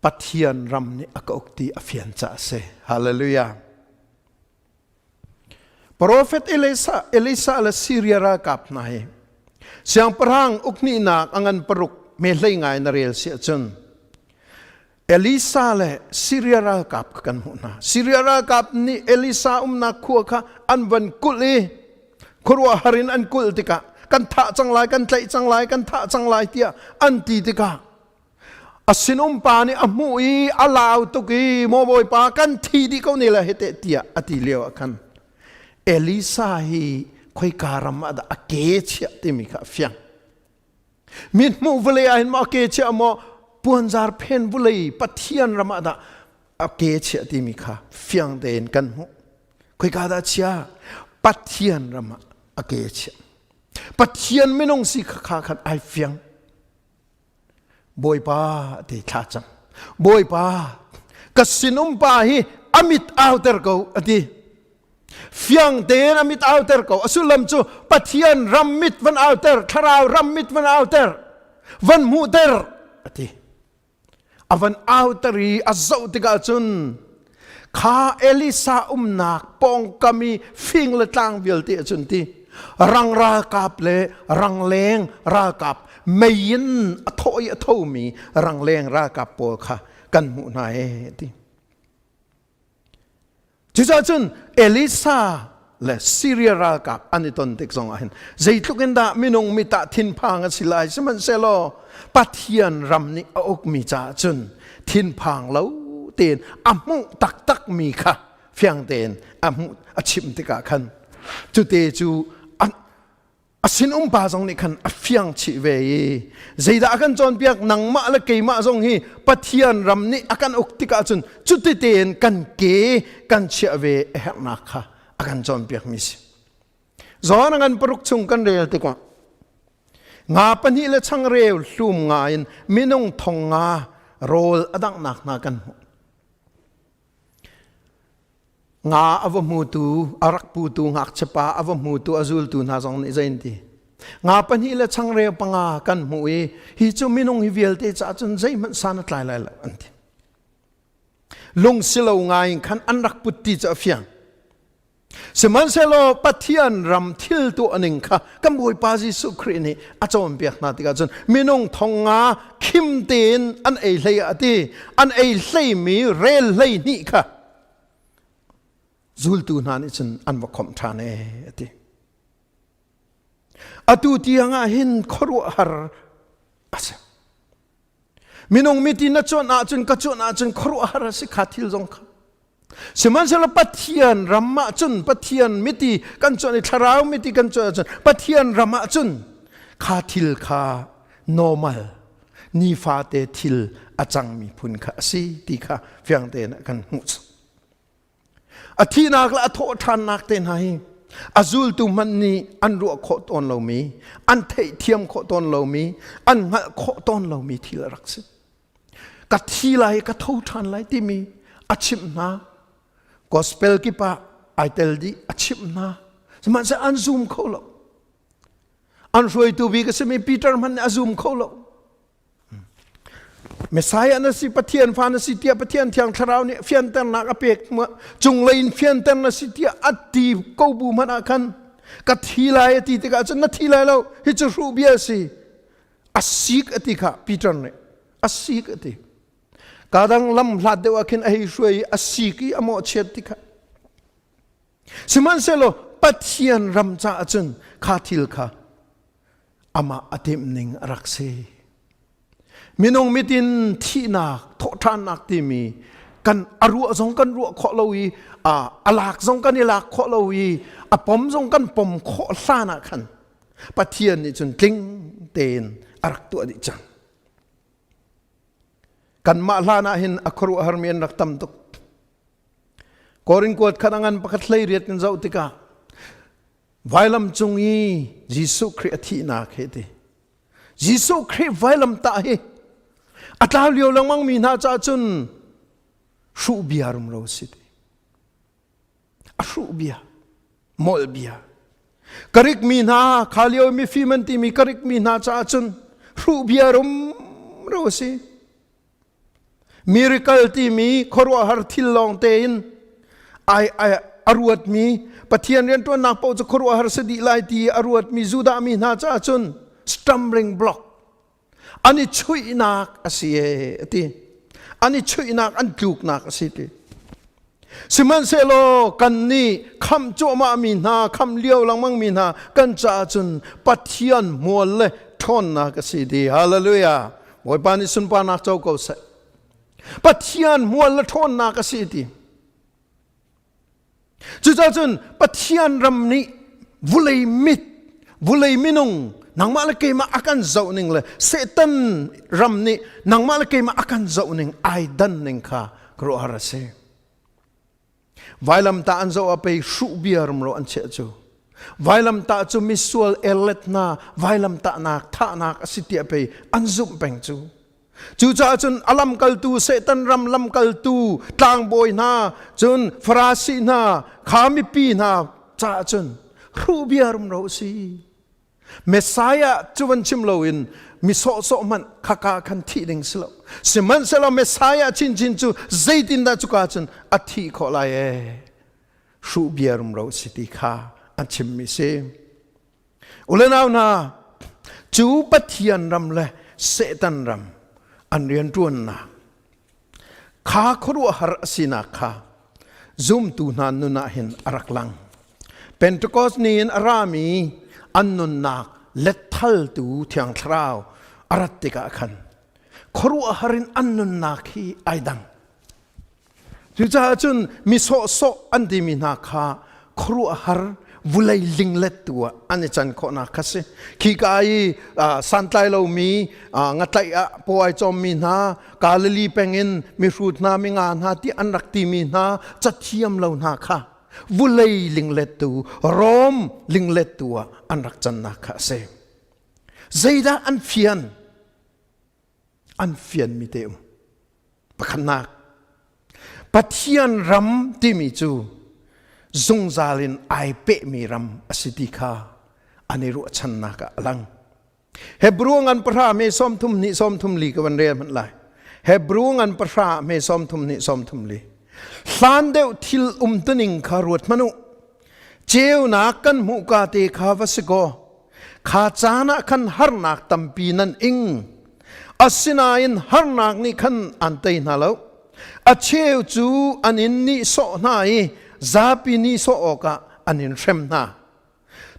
Pathian ram nih a ka uk ti a fian caah a si. Hallelujah. Profet Elisa, Elisa le Syria ralkap hna hi siangpahrang ukhnihnak a ngan paruk me hlei ngai na rel si ahcun Elisa le Syria ralkap kha kan hmuh hna. Syria ralkap nih Elisa umnak khua kha an van kulh i khuaruahhar in an kulh tikah kan thah cang lai, kan tlaih cang lai, kan thah cang lai tiah an ti tikah a sinum pa nih a hmuh i a lau tuk i maw bawipa kan thi dih ko ne la hete tiah a ti lio ah khan Elisa hi khoika ram ah dah a ke chiah timi kha a fiang. Mithmuh vawlei ah hin maw a ke chiah maw puanzar phen vawlei Pathian ram ah dah a ke chiah timi kha fiang tein kan hmuh. Khoika dah chia? Pathian ram ah a ke chiah. Pathian minung si kha kha khan ai fiang. Bawipa ti thla cam. Bawipa ka sinum pa hi a mit auter ko a ti. Fiang tein a mit auter ko. A sullam cu Pathian ram mit van auter, thlarau ram mit van auter, van hmuhter a ti. A van auter i a zoh tikah cun kha Elisa umnak pawngkam i fing le tlang vialte ahcun ti rang ralkap le rangleng ralkap mei in a thawh i a thomi rangleng ralkap pawl kha kan hmuh hna ee ti. Cucaah cun Elisa le Syria ralkap an i ton tik zong ah hin zeitluk in dah minung mit ah thinphang a si lai sihmanhsehlaw Pathian ram nih a ukmi caah cun thinphang lo tein a hmuh taktak mi kha fiang tein a hmuh a chim tikah khan cute cu a sinum pa zong nih khan a fiang chih ve i zeidah a kan cawnpiak nangmah le keimah zong hi Pathian ram nih a kan uk tikah cun cuti tein kan ke kan chiah ve a herhnak kha a kan cawnpiak mi si. Zawn a ngan paruk chung kan rel tikah nga pahnih le changreu hlum nga in minung thong nga rawl a danghnak hna kan hmuh. Nga a va hmutu, a rak putu ngakchiapa a va hmutu a zultu hna zong nih zei an ti? Nga pahnih le changreu panga kan hmuh i hi cu minung hi vialte caah cun zeihmanh san a tlai lai lo an ti. Lung silo ngai in khan an rak put ti cu a fiang. Sihmanhsehlaw Pathian ram thil tuah ning kha kan Bawipa Jesuh Khrih nih a cawnpiak hna tikah cun minung thong nga khim tein an ei hlei ah a ti an ei hleimi rel hlei hnih kha zultu hna nih cun an va khomh ṭhan ee a ti. Atu tiang ah hin khuaruahhar a si. Minung miti na cuanh ahcun ka cuanh ahcun khuaruahhar a si kha thil zong kha. Sihmanhsehlaw Pathian ram ah cun Pathian miti kan cuanh i thlarau miti kan cuanh ahcun Pathian ram ah cun kha thil kha normal nifate thil a cangmi phun kha a si ti kha fiang tein a kan hmuh. A thihnak le a thawhṭhannak te hna hi a zultu hmanh nih an ruah khawh tawn lomi, an theihthiam khawh tawn lomi, an hngalh khawh tawn lomi thil a rak si. Ka thi lai, ka tho ṭhan lai timi a chimh hna. Gospel kip ah ai tel dih, a chimh hna. Sihmanhsehlaw an zum kho lo. An hruaitu bik a simi Peter hmanh nih a zum kho lo. Messiah na si Pathian fa na si tiah Pathian thiang thlarau nih fianternak a pek cunglei in fianter na si tiah a ti ko bu hmanh ah khan ka thi lai a ti tikah cun na thi lai lo hi cu hruh bia a si a sik a ti kha Peter nih a sik a ti kadang lam hlat deuh ah khin a hei hruai i a sik i a mawhchiat ti kha sihmanhsehlaw Pathian ram caah cun kha thil kha amah a timh ning a rak si. Minung mit in thihnak, thawhṭhannak timi kan a ruah zong kan ruah khawh lo i a lak zong kan i lak khawh lo i a pom zong kan pom khawh hlan ah khan Pathian nih cun tling tein a rak tuah dih cang. Kanmah hlan ah hin a khuaruahharmi an rak tam tuk. Korin kuat khan a ngan pakhat hlei riat kan zoh tikah Vailam cung i Jesuh Khrih a thihnak he ti. Jesuh Khrih vailam tah hi a tlau lio lengmang mi hna caah cun hruh bia rumro si ti. A hruh bia, molh bia. Karik mi hna, kha lio mifim an timi karik mi hna caah cun hruh bia rumro si. Miracle timi khuaruahhar thil lawng tein ai ai a ruatmi. Pathian rianṭuannak paoh cu khuaruahhar si dih lai ti a ruatmi Judah mi hna caah cun stumbling block an i chuihnak a si e a ti. An i chuihnak an tluknak a si ti. Sihmanhsehlaw kannih khamh cuahmah mi hna, khamh lio lengmang mi hna kan caah cun Pathian hmual le ṭhawnnak a si ti. Hallelujah. Bawipa nih sunparnak co ko seh. Pathian hmual le ṭhawnnak a si ti. Cucaah cun Pathian ram nih vulei mit, vulei minung, nangmah le keimah a kan zoh ning le Satan ram nih nangmah le keimah a kan zoh ning ai dan ning kha khuaruahhar a si. Vailamtah an zoh ah pei hruh bia rumro an chiah cu. Vailamtah cu misual erlet hna vailamtahnak thahnak a si tiah pei an zumh peng cu. Cucaah cun a lamkaltu Satan ram lamkaltu tlangbawi hna cun Farasi hna kha mipi hna caah cun hruh bia rumro a si. Messiah cu van chim loin mi sawhsawh hmanh khaka khan thih ding si lo. Sihmanhsehlaw Messiah chinchin cu zeitindah cuka cun a thih khawh lai ee? Hruh bia rumro si ti kha an chimmi si. Ulenau hna, cu Pathian ram le Satan ram an rianṭuannak kha khuaruahhar a sinak kha zumtu hna nun ah hin a rak lang. Pentecost ni in a rami an nunnak letthaltu Thiang Thlarau a rat tikah khan khuaruahhar in an nunnak hi ai dang. Cucaah cun mi sawhsawh an timi hna kha khuaruahhar vulei linglet tu ah an i can khawhnak kha si. Khika i santlai lomi ngatlaih ah paw ai cawmmi hna, Galilee peng in mihrut hna, minga hna ti an rak timi hna cathiam lo hna kha vulei linglettu, Rom linglettu ah an rak cannak kha a si. Zeidah an fian? An fianmi te um. Pakhatnak, Pathian ram timi cu zungzal in ai pehmi ram a si ti kha an i ruahchannak ah a lang. Hebrew ngan pahra me sawm thum hnih sawm thum li ka van rel hmanh lai. Hebrew ngan pahra me sawm thum hnih sawm thum li. Hlan deuh thil umtuning kha ruat hmanh u. Ceunak kan hmuh ka te kha va si kaw, kha caan ah khan harnak tampi nan ing. Asinain harnak nih khan an tei hna lo. A cheu cu an in nihsawh hna i zapi nihsawh awkah an in hrem hna.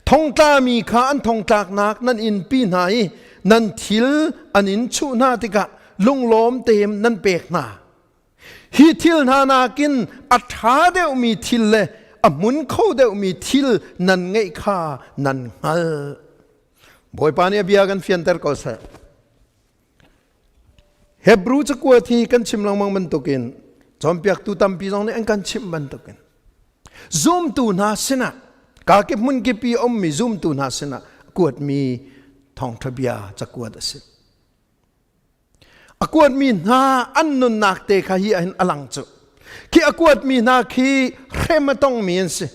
Thongtlami kha an thongtlaknak nan inpi hna i nan thil an in chuh hna tikah lunglawm tein nan pek hna. Hi thil hna nakin a ṭha deuhmi thil le a hmun kho deuhmi thil nan ngeih kha nan hngalh. Bawipa nih a bia kan fianter ko seh. Hebrew cakuat hi kan chim lengmang bantukin cawnpiaktu tampi zong nih an kan chimh bantukin zumtu hna sinah kakip hmunkip i ummi zumtu hna sinah kuatmi thawngṭha bia cakuat a si. A kuatmi hna an nunnak te kha hi ahhin a lang cu. Khi a kuatmi hna khi hrem a tongmi an si.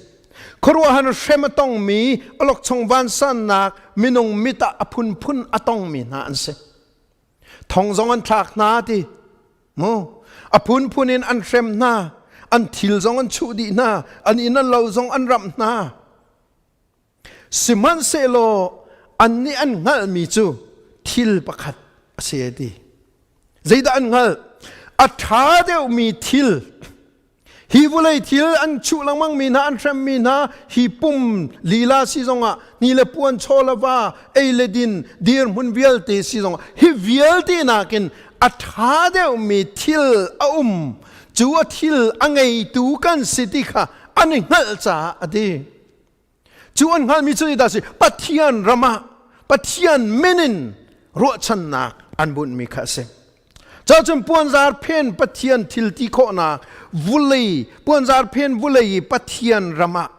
Khuaruahhar hrem a tongmi, awlokchong vansannak minung mit ah a phunphun a tongmi hna an si. Thong zong an thlak hna ti. Mu. A phunphun in an hrem hna. An thil zong an chuh dih hna. An inn an lo zong an ramh hna. Sihmanhsehlaw annih an hngalhmi cu thil pakhat a si a ti. Zeidah an hngalh? A ṭha deuhmi thil, hi vawlei thil an chuh lengmangmi hna, an hremmi hna, hi pum lila si zongah, ni le puan chaw le va, ei le din, dirhmun vialte si zongah, hi vialte nakin a ṭha deuhmi thil a um. Cu a thil a ngeitu kan si ti kha an i hngalh caah a ti. Cu an hngalhmi cu zeidah a si? Pathian ram ah Pathian min in ruahchannak an bunhmi kha a si. Cun puanzar phen Pathian thil ti khawhnak vulei puanzar phen vulei i Pathian ram ah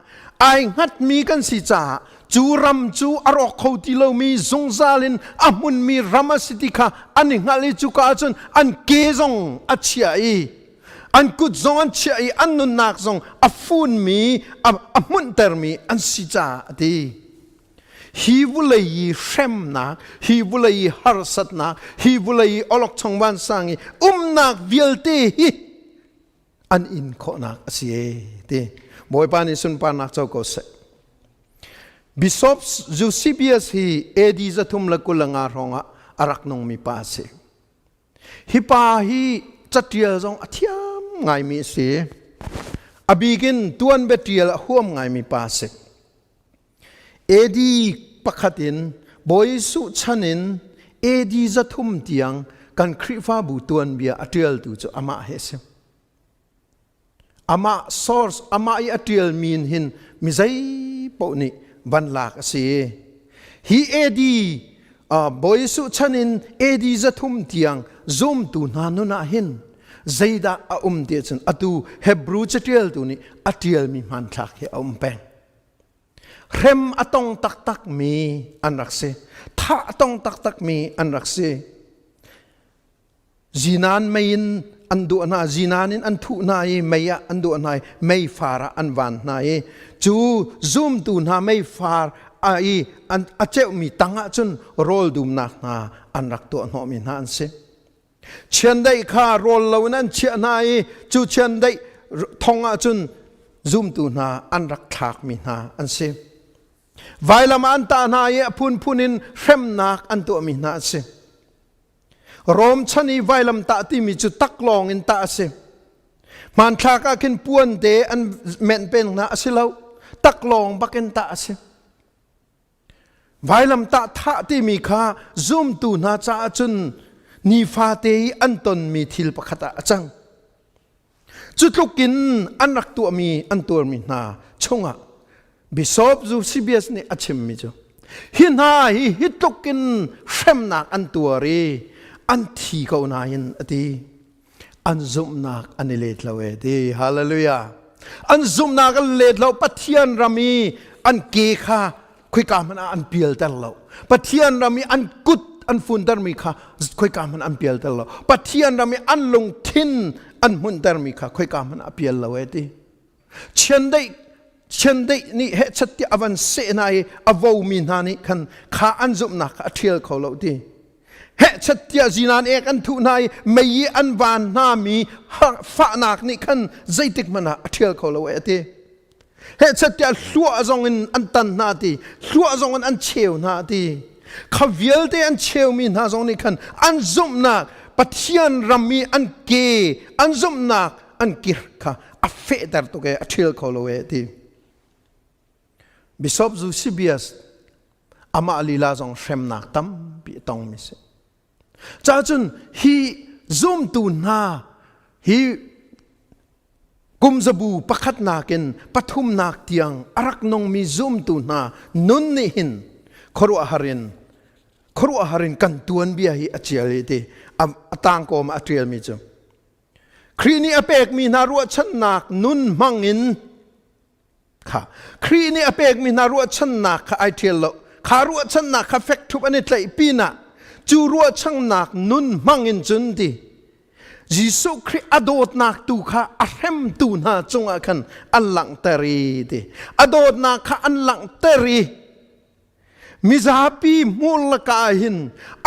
ai hngatmi kan si caah cu ram cu a rawk kho ti lomi zungzal in a hmunmi ram a si ti kha an i hngalh i cuka ah cun an ke zong a chia i an kut zong an chiah i an nunnak zong a funmi a hmunhtermi an si caah a ti. Hi vulei i hremnak, hi vulei i harsatnak, hi vulei i awlokchong vansang i umnak vialte hi an in khawhnak a si e ti. Bawipa nih sunparnak co ko seh. Bishop Eusebius hi AD 325 hrawng ah a rak nungmi pa a si. Hi pa hi catial zong a thiam ngaimi a si. A bikin tuanbia tial a huam ngaimi pa a si. AD pakhat in Bawi Jesuh chan in AD 300 tiang kan Khrihfabu tuanbia a tialtu cu amah hi a si. Amah source, amah i a ṭialmi in hin mi zei paoh nih van lak a si. Hi AD uh, Bawi Jesuh chan in AD 300 tiang zumtu hna nun ah hin zeidah a um ti ahcun atu Hebrew caṭialtu nih a ṭialmi hmanthlak hi a um peng. Hrem a tong taktakmi an rak si. Thah a tong taktakmi an rak si. Zinan mei in an duah hna, zinan in an thuh hna i mei ah an duah hna i meifar ah an van hna i cu zumtu hna meifar a i an a ceumi tang ah cun rawl dumnak hna an rak tuah hnawhmi hna an si. Chiandeih kha rawl lo in an chiah hna i cu chiandeih thong ah cun zumtu hna an rak thlakmi hna an si. Vailam ah an tah hna i a phunphun in hremnak an tuahmi hna an si. Rom chan i vailamtah timi cu taklawng in tah a si. Hmanthlak ah khin puan te an menh pen hna a si lo. Taklawng bak in tah a si. Vailamtah thah timi kha zumtu hna caah cun nifate i an tonmi thil pakhat ah a cang. Cu tluk in an rak tuahmi an tuarmi hna chungah Bishop Eusebius nih a chimmi cu hi hna hi hi tluk in hremnak an tuar i an thi ko nain a ti an zumhnak an i let lo e ti hallelujah an zumhnak an let lo Pathian ram i an ke kha khoika hmanh ah an pialter lo Pathian ram i an kut an funtermi kha khoika hmanh an pialter lo Pathian ram i an lungthin an hmuntermi kha khoika hmanh ah a pial lo e ti chiandeih chiandeih nih hehchat tiah a van seh hna i a vomi hna nih khan kha an zumhnak kha a ṭhial kho lo ti hehchat tiah zinan ek an thuh hna i mei i an van hna mi fahnak nih khan zeitik hmanh ah a ṭhial kho lo e ti Hehchat tiah hluah zong in an tan hna ti, hluah zong in an cheu hna ti. Kha vialte an cheumi hna zong nih khan an zumhnak Pathian ram i an ke an zumhnak an kir kha a fehter tuk e a ṭhial kho lo e ti. Bishop Eusebius amah lila zong hremnak tampi a tongmi si. Cacun hi zumtu hna hi Kumzabu pakhatnak in pathumnak tiang a rak nungmi zumtu hna nun nih hin khuaruahhar in khuaruahhar in kan tuanbia hi a ṭial i ti a tangkawm ah a ṭialmi cu Khrih nih a pekmi hna ruahchannak nun hmang in kha Khrih nih a pekmi hna ruahchannak kha ai ṭhial lo kha ruahchannak kha fek ṭhup an i tlaih pinah cu ruahchannak nun hmang in cun ti Jesuh Khrih a dawtnak tu kha a hremtu hna cungah khan an langhter i ti a dawtnak kha an langhter i mizapi hmur lakah hin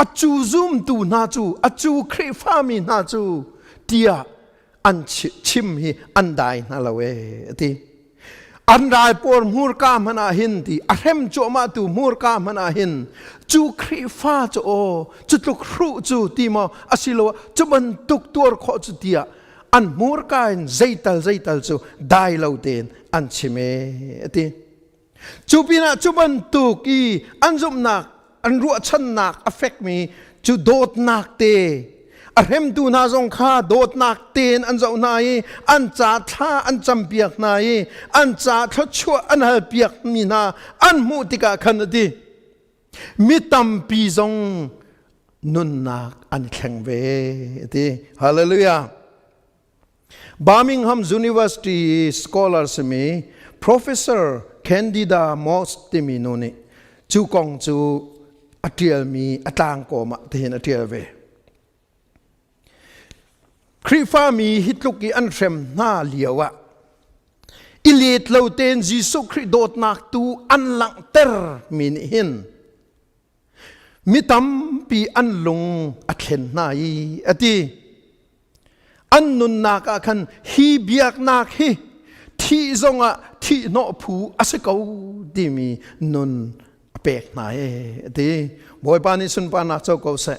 a cu zumtu hna cu a cu Khrihfami hna cu tiah an chim hi an dai hna lo e ti an ral pawl hmurka hmanh ah hin ti a hrem cuahmah tu hmurka hmanh ah hin cu Khrihfa cu aw cu tluk hruh cu ti maw asiloah cu bantuk tuar khawh cu tiah an hmurka in zeital zeital cu dai lo tein an chim e ti Cu pinah cu bantuk i an zumhnak, an ruahchannak a fekmi cu dawtnak te a hremtu hna zong kha dawtnak tein an zoh hna i an ca thla an campiak hna i an ca thluachuah an halpiak mi hna an hmuh tikah khan a ti mi tampi zong nunnak an i thleng ve a ti hallelujah Birmingham University scholar simi Professor Candida Moss timi nu nih cu kong cu a ṭialmi a tlangkawm ah tihin a ṭial ve. Khrihfami hi tluk i an hrem hna lio ah i let lo tein Jesuh Khrih dawtnak tu an langhter mi nih hin Mi tampi an lung a thlen hna i a ti. An nunnak ah khan hi biaknak hi Thih zongah thih hnawh phu a si ko timi nun a pek hna e a ti. Bawipa nih sunparnak co ko seh.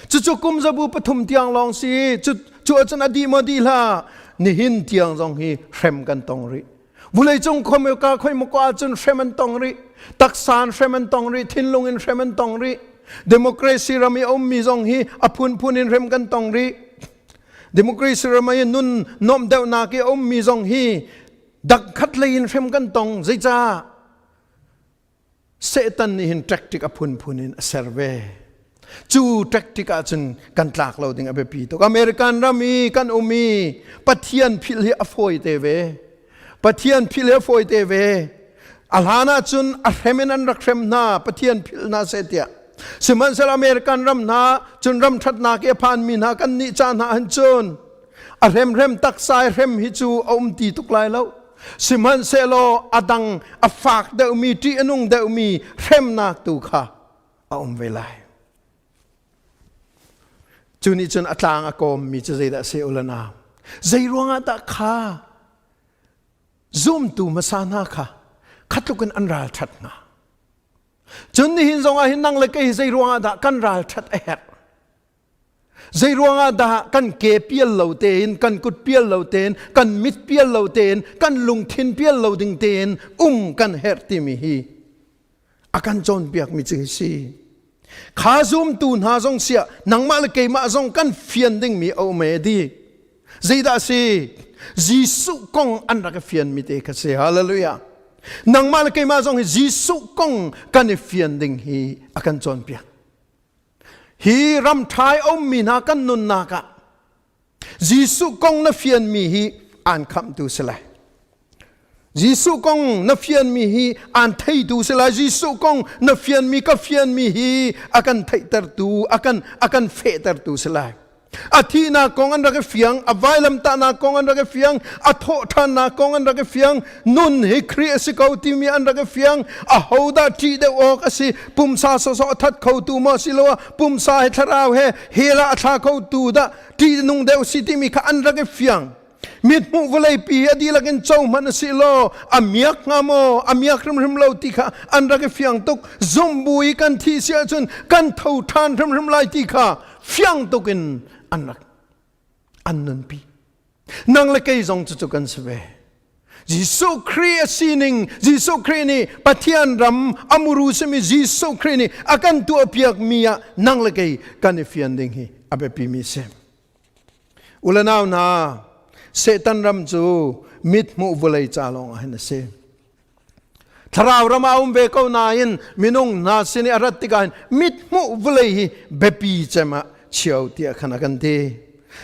Cucu kum zabu pathum tiang lawng si cu cu ahcun a dih maw dih hlah nihin tiang zong hi hrem kan tong rih. Vuleicung khoi ka khoi maw ahcun hrem an tong rih. Taksa in hrem an tong rih, thinlung in hrem an tong rih. Democracy ram i a ummi zong hi a phunphun in hrem kan tong rih. Democracy ram i nun nuamh deuhnak i a ummi zong hi dak khat lei in hrem kan tong. Zeicah? Satan nih hin tactic a phunphun in a ser ve. Cu tactic ahcun kan tlak lo ding a biapi tuk. American ram i kan um i Pathian philh hi a fawi te ve. Pathian philh hi a fawi te ve. A hlan ahcun a hrem in an rak hrem hna Pathian philh hna seh tiah. Sihmanhsehlaw American ram hna cun ram ṭhatnak i a phanmi hna kan nih ca hna han cun a hremhrem taksa i hrem hi cu a um ti tuk lai lo. Sihmanhsehlaw a dang a fak deuhmi ṭih a nung deuhmi hremnak tu kha a um ve lai. Cu nih cun a tlang a kawmmi cu zeidah a si u le nau? Zei ruangah dah kha zumtu hmasa hna kha kha tluk in an ral ṭhat hnga? Cun nihin zongah hin nang le kei zei ruangah dah kan ral ṭhat a herh? Zei ruangah dah kan ke pial lo tein, kan kut pial lo tein, kan mit pial lo tein, kan lungthin pial lo ding tein um kan herh timi hi a kan cawnpiakmi cu hi si. Kha zumtu hna zong siah nangmah le keimah zong kan fian dingmi a um e di. Zeidah a si? Jesuh kong an rak i fianmi te kha si. Hallelujah. Nangmah le keimah zong hi Jesuh kong kan i fian ding hi a kan cawnpiak. Hi ram ṭha i a ummi hna kan nunnak ah Jesuh kong na fianmi hi aan khamhtu si lai. Jesuh kong na fianmi hi aan theitu si lai. Jesuh kong na fianmi ka fianmi hi a kan theihtertu, a kan a kan fehtertu si lai. A thihnak kong an rak i fiang, a vailamtahnak kong an rak i fiang, a thawhṭhannak kong an rak i fiang, nun hi Khrih a si ko timi an rak i fiang, ahodah ṭih deuh awk a si, pumsa sawsawh a that khotu maw siloah pumsa he thlarau he hell ah a thla khotu dah ṭih nung deuh si timi kha an rak i fiang. Mithmuh vawleipi a dihlak in co hmanh a si law a miak hnga maw a miak hrimhrim lo ti kha an rak i fiang tuk zumbu i kan thih si ahcun kan tho ṭhan hrimhrim lai ti kha fiang tuk in an rak an nunpi nang le kei zong cucu kan si ve Jesuh Khrih a sining Jesuh Khrih nih Pathian ram a muru simi Jesuh Khrih nih a kan tuahpiak mi ah nang le kei kan i fian ding hi a biapi mi si. Ulanau hna, Satan ram cu mithmuh vawlei ca lawng ah hin a si. Thlarau ram ah um ve ko nain minung hna sin i a rat tikah hin mithmuh vawlei hi biapi cem ah chio tiah khan a kan ti.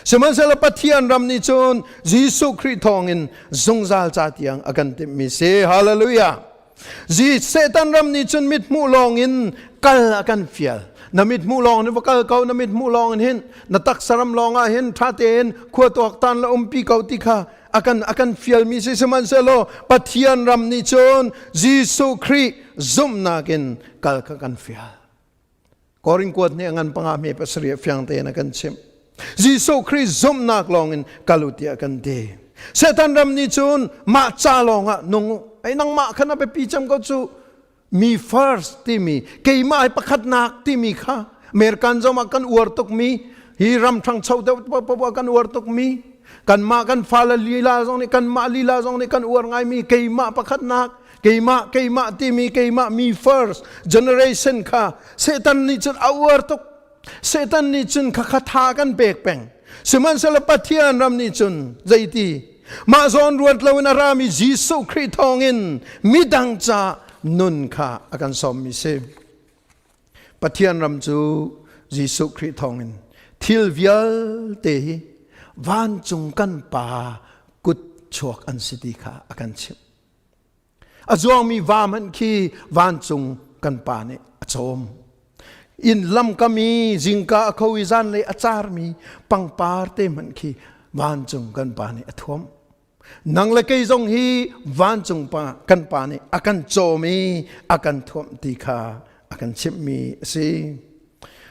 Sihmanhsehlaw Pathian ram nih cun Jesuh Khrih thawngin zungzal ca tiang a kan timhmi si. Hallelujah! Zi Satan ram nih cun mithmuh lawng in kal a kan fial. Na mithmuh lawng in va kal ko, na mithmuh lawng in hin na taksa ram lawng ah hin ṭha tein khua tuaktan le umpi ko ti kha a kan a kan fialmi si sihmanhsehlaw Pathian ram nih cun Jesuh Khrih zumhnak in kal kha kan fial. Korin kuat nih a ngan panga hme pasarih fiang tein a kan chimh. Jesuh Khrih zumhnak lawngin kal u tiah kan ti. Satan ram nih cun mah ca lawngah nung u. Ei nangmah khan a biapi cem ko cu me first timi keimah hi pakhatnak timi kha American zong ah kan uar tukmi hi ram ṭhangcho deuh paoh kan uar tukmi kanmah kan fale lila zong nih kanmah lila zong nih kan uar ngaimi keimah pakhatnak keimah keimah timi keimah me first generation kha Satan nih cun a uar tuk Satan nih cun khakha tha kan pek peng sihmanhsehlaw Pathian ram nih cun zeiti mah zawn ruat loin a rami Jesuh Khrih thawngin midang ca nun kha a kan sawmmi si Pathian ram cu Jesuh Khrih thawngin thil vialte hi vancung kan pa kut chuak an si ti kha a kan chimh A zuangmi va hmanh khi vancung kan pa nih a cawm. Inn lamkam i zingka a kho i zanlei a carmi pangpar te hmanh khi vancung kan pa nih a thuam. Nang le kei zong hi vancung pa kan pa nih a kan cawm i a kan thuamh ti kha a kan chimhmi a si.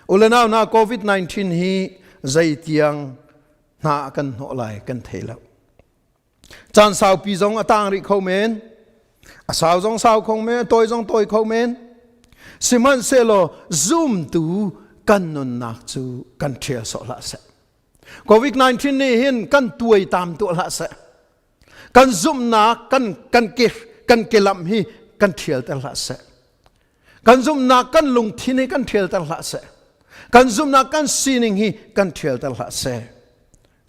Ulenau hna COVID-19 hi zeitiang hna a kan hnawh lai kan thei lo. Caan saupi zong a tang rih kho men. A sau zong sau kho men, a tawi zong tawi kho men. Sihmanhsehlaw zumtu kan nunnak cu kan ṭhial sawh hlah seh. COVID-19 nih hin kan tuaitam tuah hlah seh. Kan zumhnak kan kan ke kan kelamh hi kan ṭhialter hlah seh. Kan zumhnak kan lungthin hi kan ṭhialter hlah seh. Kan zumhnak kan sining hi kan ṭhialter hlah seh.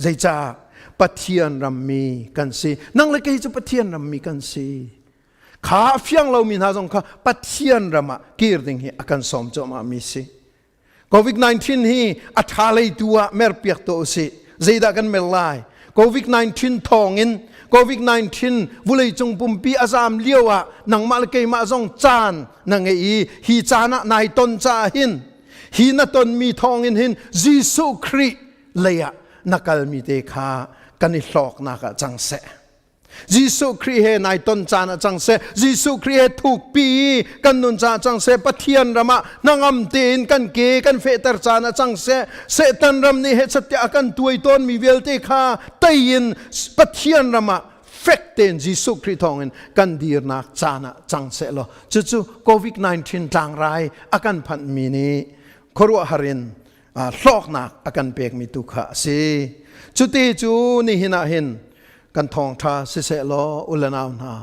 Zeicah Pathian rammi kan si. Nang le kei cu Pathian rammi kan si. Kha a fiang lomi hna zong kha Pathian ram ah kir ding hi a kan sawm cuahmah mi si. COVID-19 hi a ṭha lei tu ah merpiak tuah usih. Zeidah kan mer lai? COVID-19 thawngin COVID-19 vawleicung pumpi a zaam lio ah nangmah le keimah zong caan na ngei i hi caan ah nai ton caah hin hi na tonmi thawngin hin Jesuh Khrih lei ah na kalmi te kha kan i hlawknak ah cang seh. Jesuh Khrih he nai ton caan ah cang seh. Jesuh Khrih he thukpi i kan nun caah cang seh. Pathian ram ah hnangam tein kan ke kan fehter caan ah cang seh. Satan ram nih hechat tiah a kan tuai tawnmi vialte kha tei in Pathian ram ah fek tein Jesuh Khrih thawngin kan dirnak caan ah cang seh law cucu COVID-19 tlangrai a kan phanhmi nih khuaruahhar in hlawknak a kan pekmi tu kha a si. Cuti cu nihin ah hin kan thawngṭha siseh law u le nau hna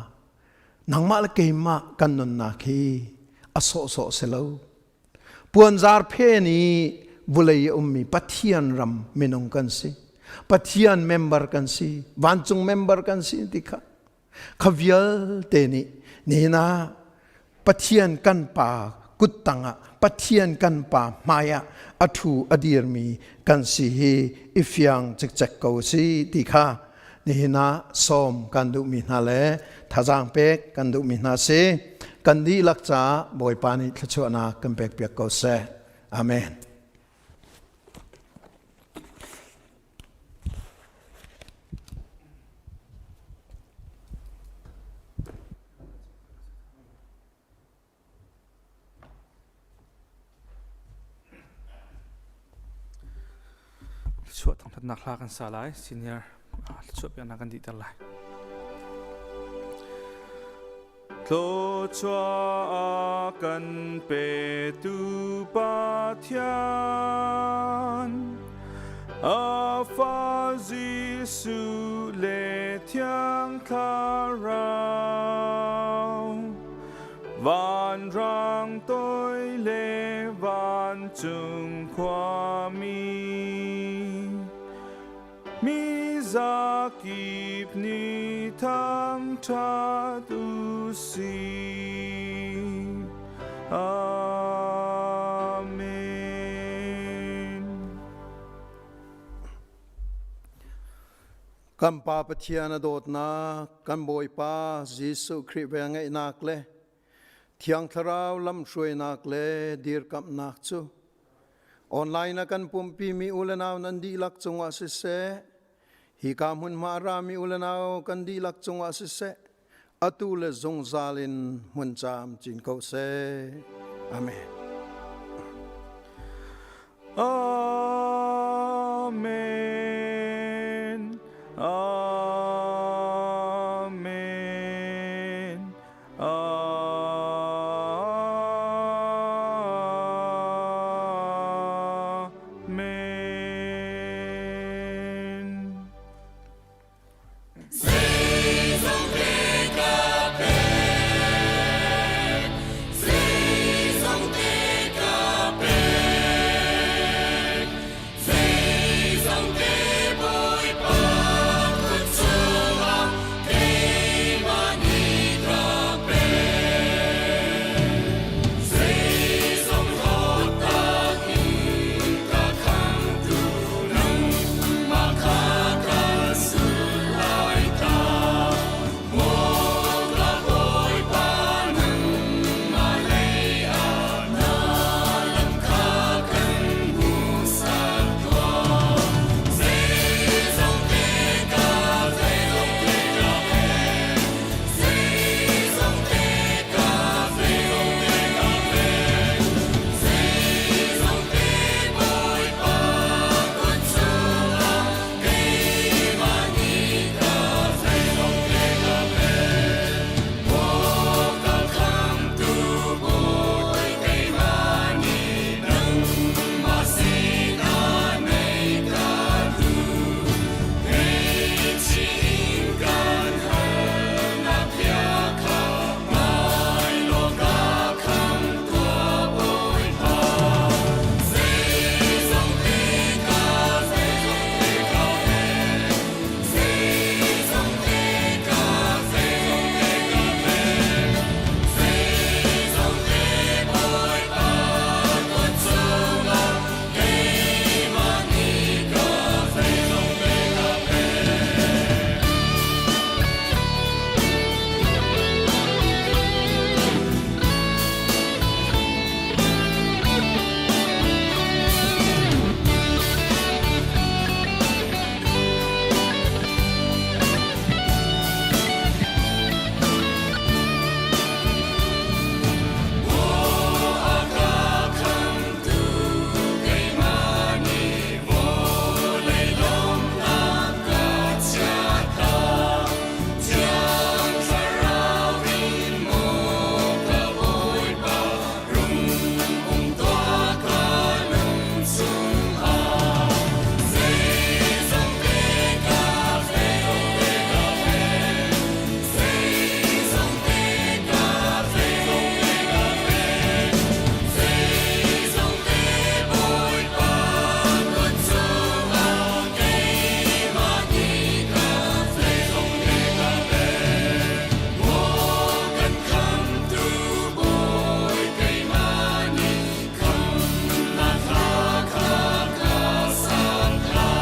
nangmah le keimah kan nunnak hi a sawhsawh si lo. Puanzar phen i vulei i ummi Pathian ram minung kan si. Pathian member kan si. Vancung member kan si ti kha Kha vialte nih nihin ah Pathian kan Pa kut tangah Pathian kan Pa hmai ah a ṭhu a dirmi kan si hi i fiang cikcek ko si ti kha nihin ah sawm kan duhmi hna le thazaang pek kan duhmi hna si. Kan dihlak caah Bawipa nih thluachuahnak kan pekpiak ko seh. Amen. Thluachuah thangthatnak hla kan sa lai. Senior thluachuah piaknak kan dihter lai. Thluachuah kan petu Pathian, a fa Jesuh le Thiang Thlarau, vanrang toi le vancung khuami, Mi zakip nih thangṭhat u sih. Amen. Kan Pa Pathian a dawtnak, kan Bawipa Jesuh Khrih velngeihnak le Thiang Thlarau lamhruainak le dirkamhnak cu Online a kan pumpi mi u le nau nan dihlak cungah siseh, hika hmunhma a rami u le nau kan dihlak cungah siseh, atu le zungzal in hmun caam cin ko seh. Amen. Amen.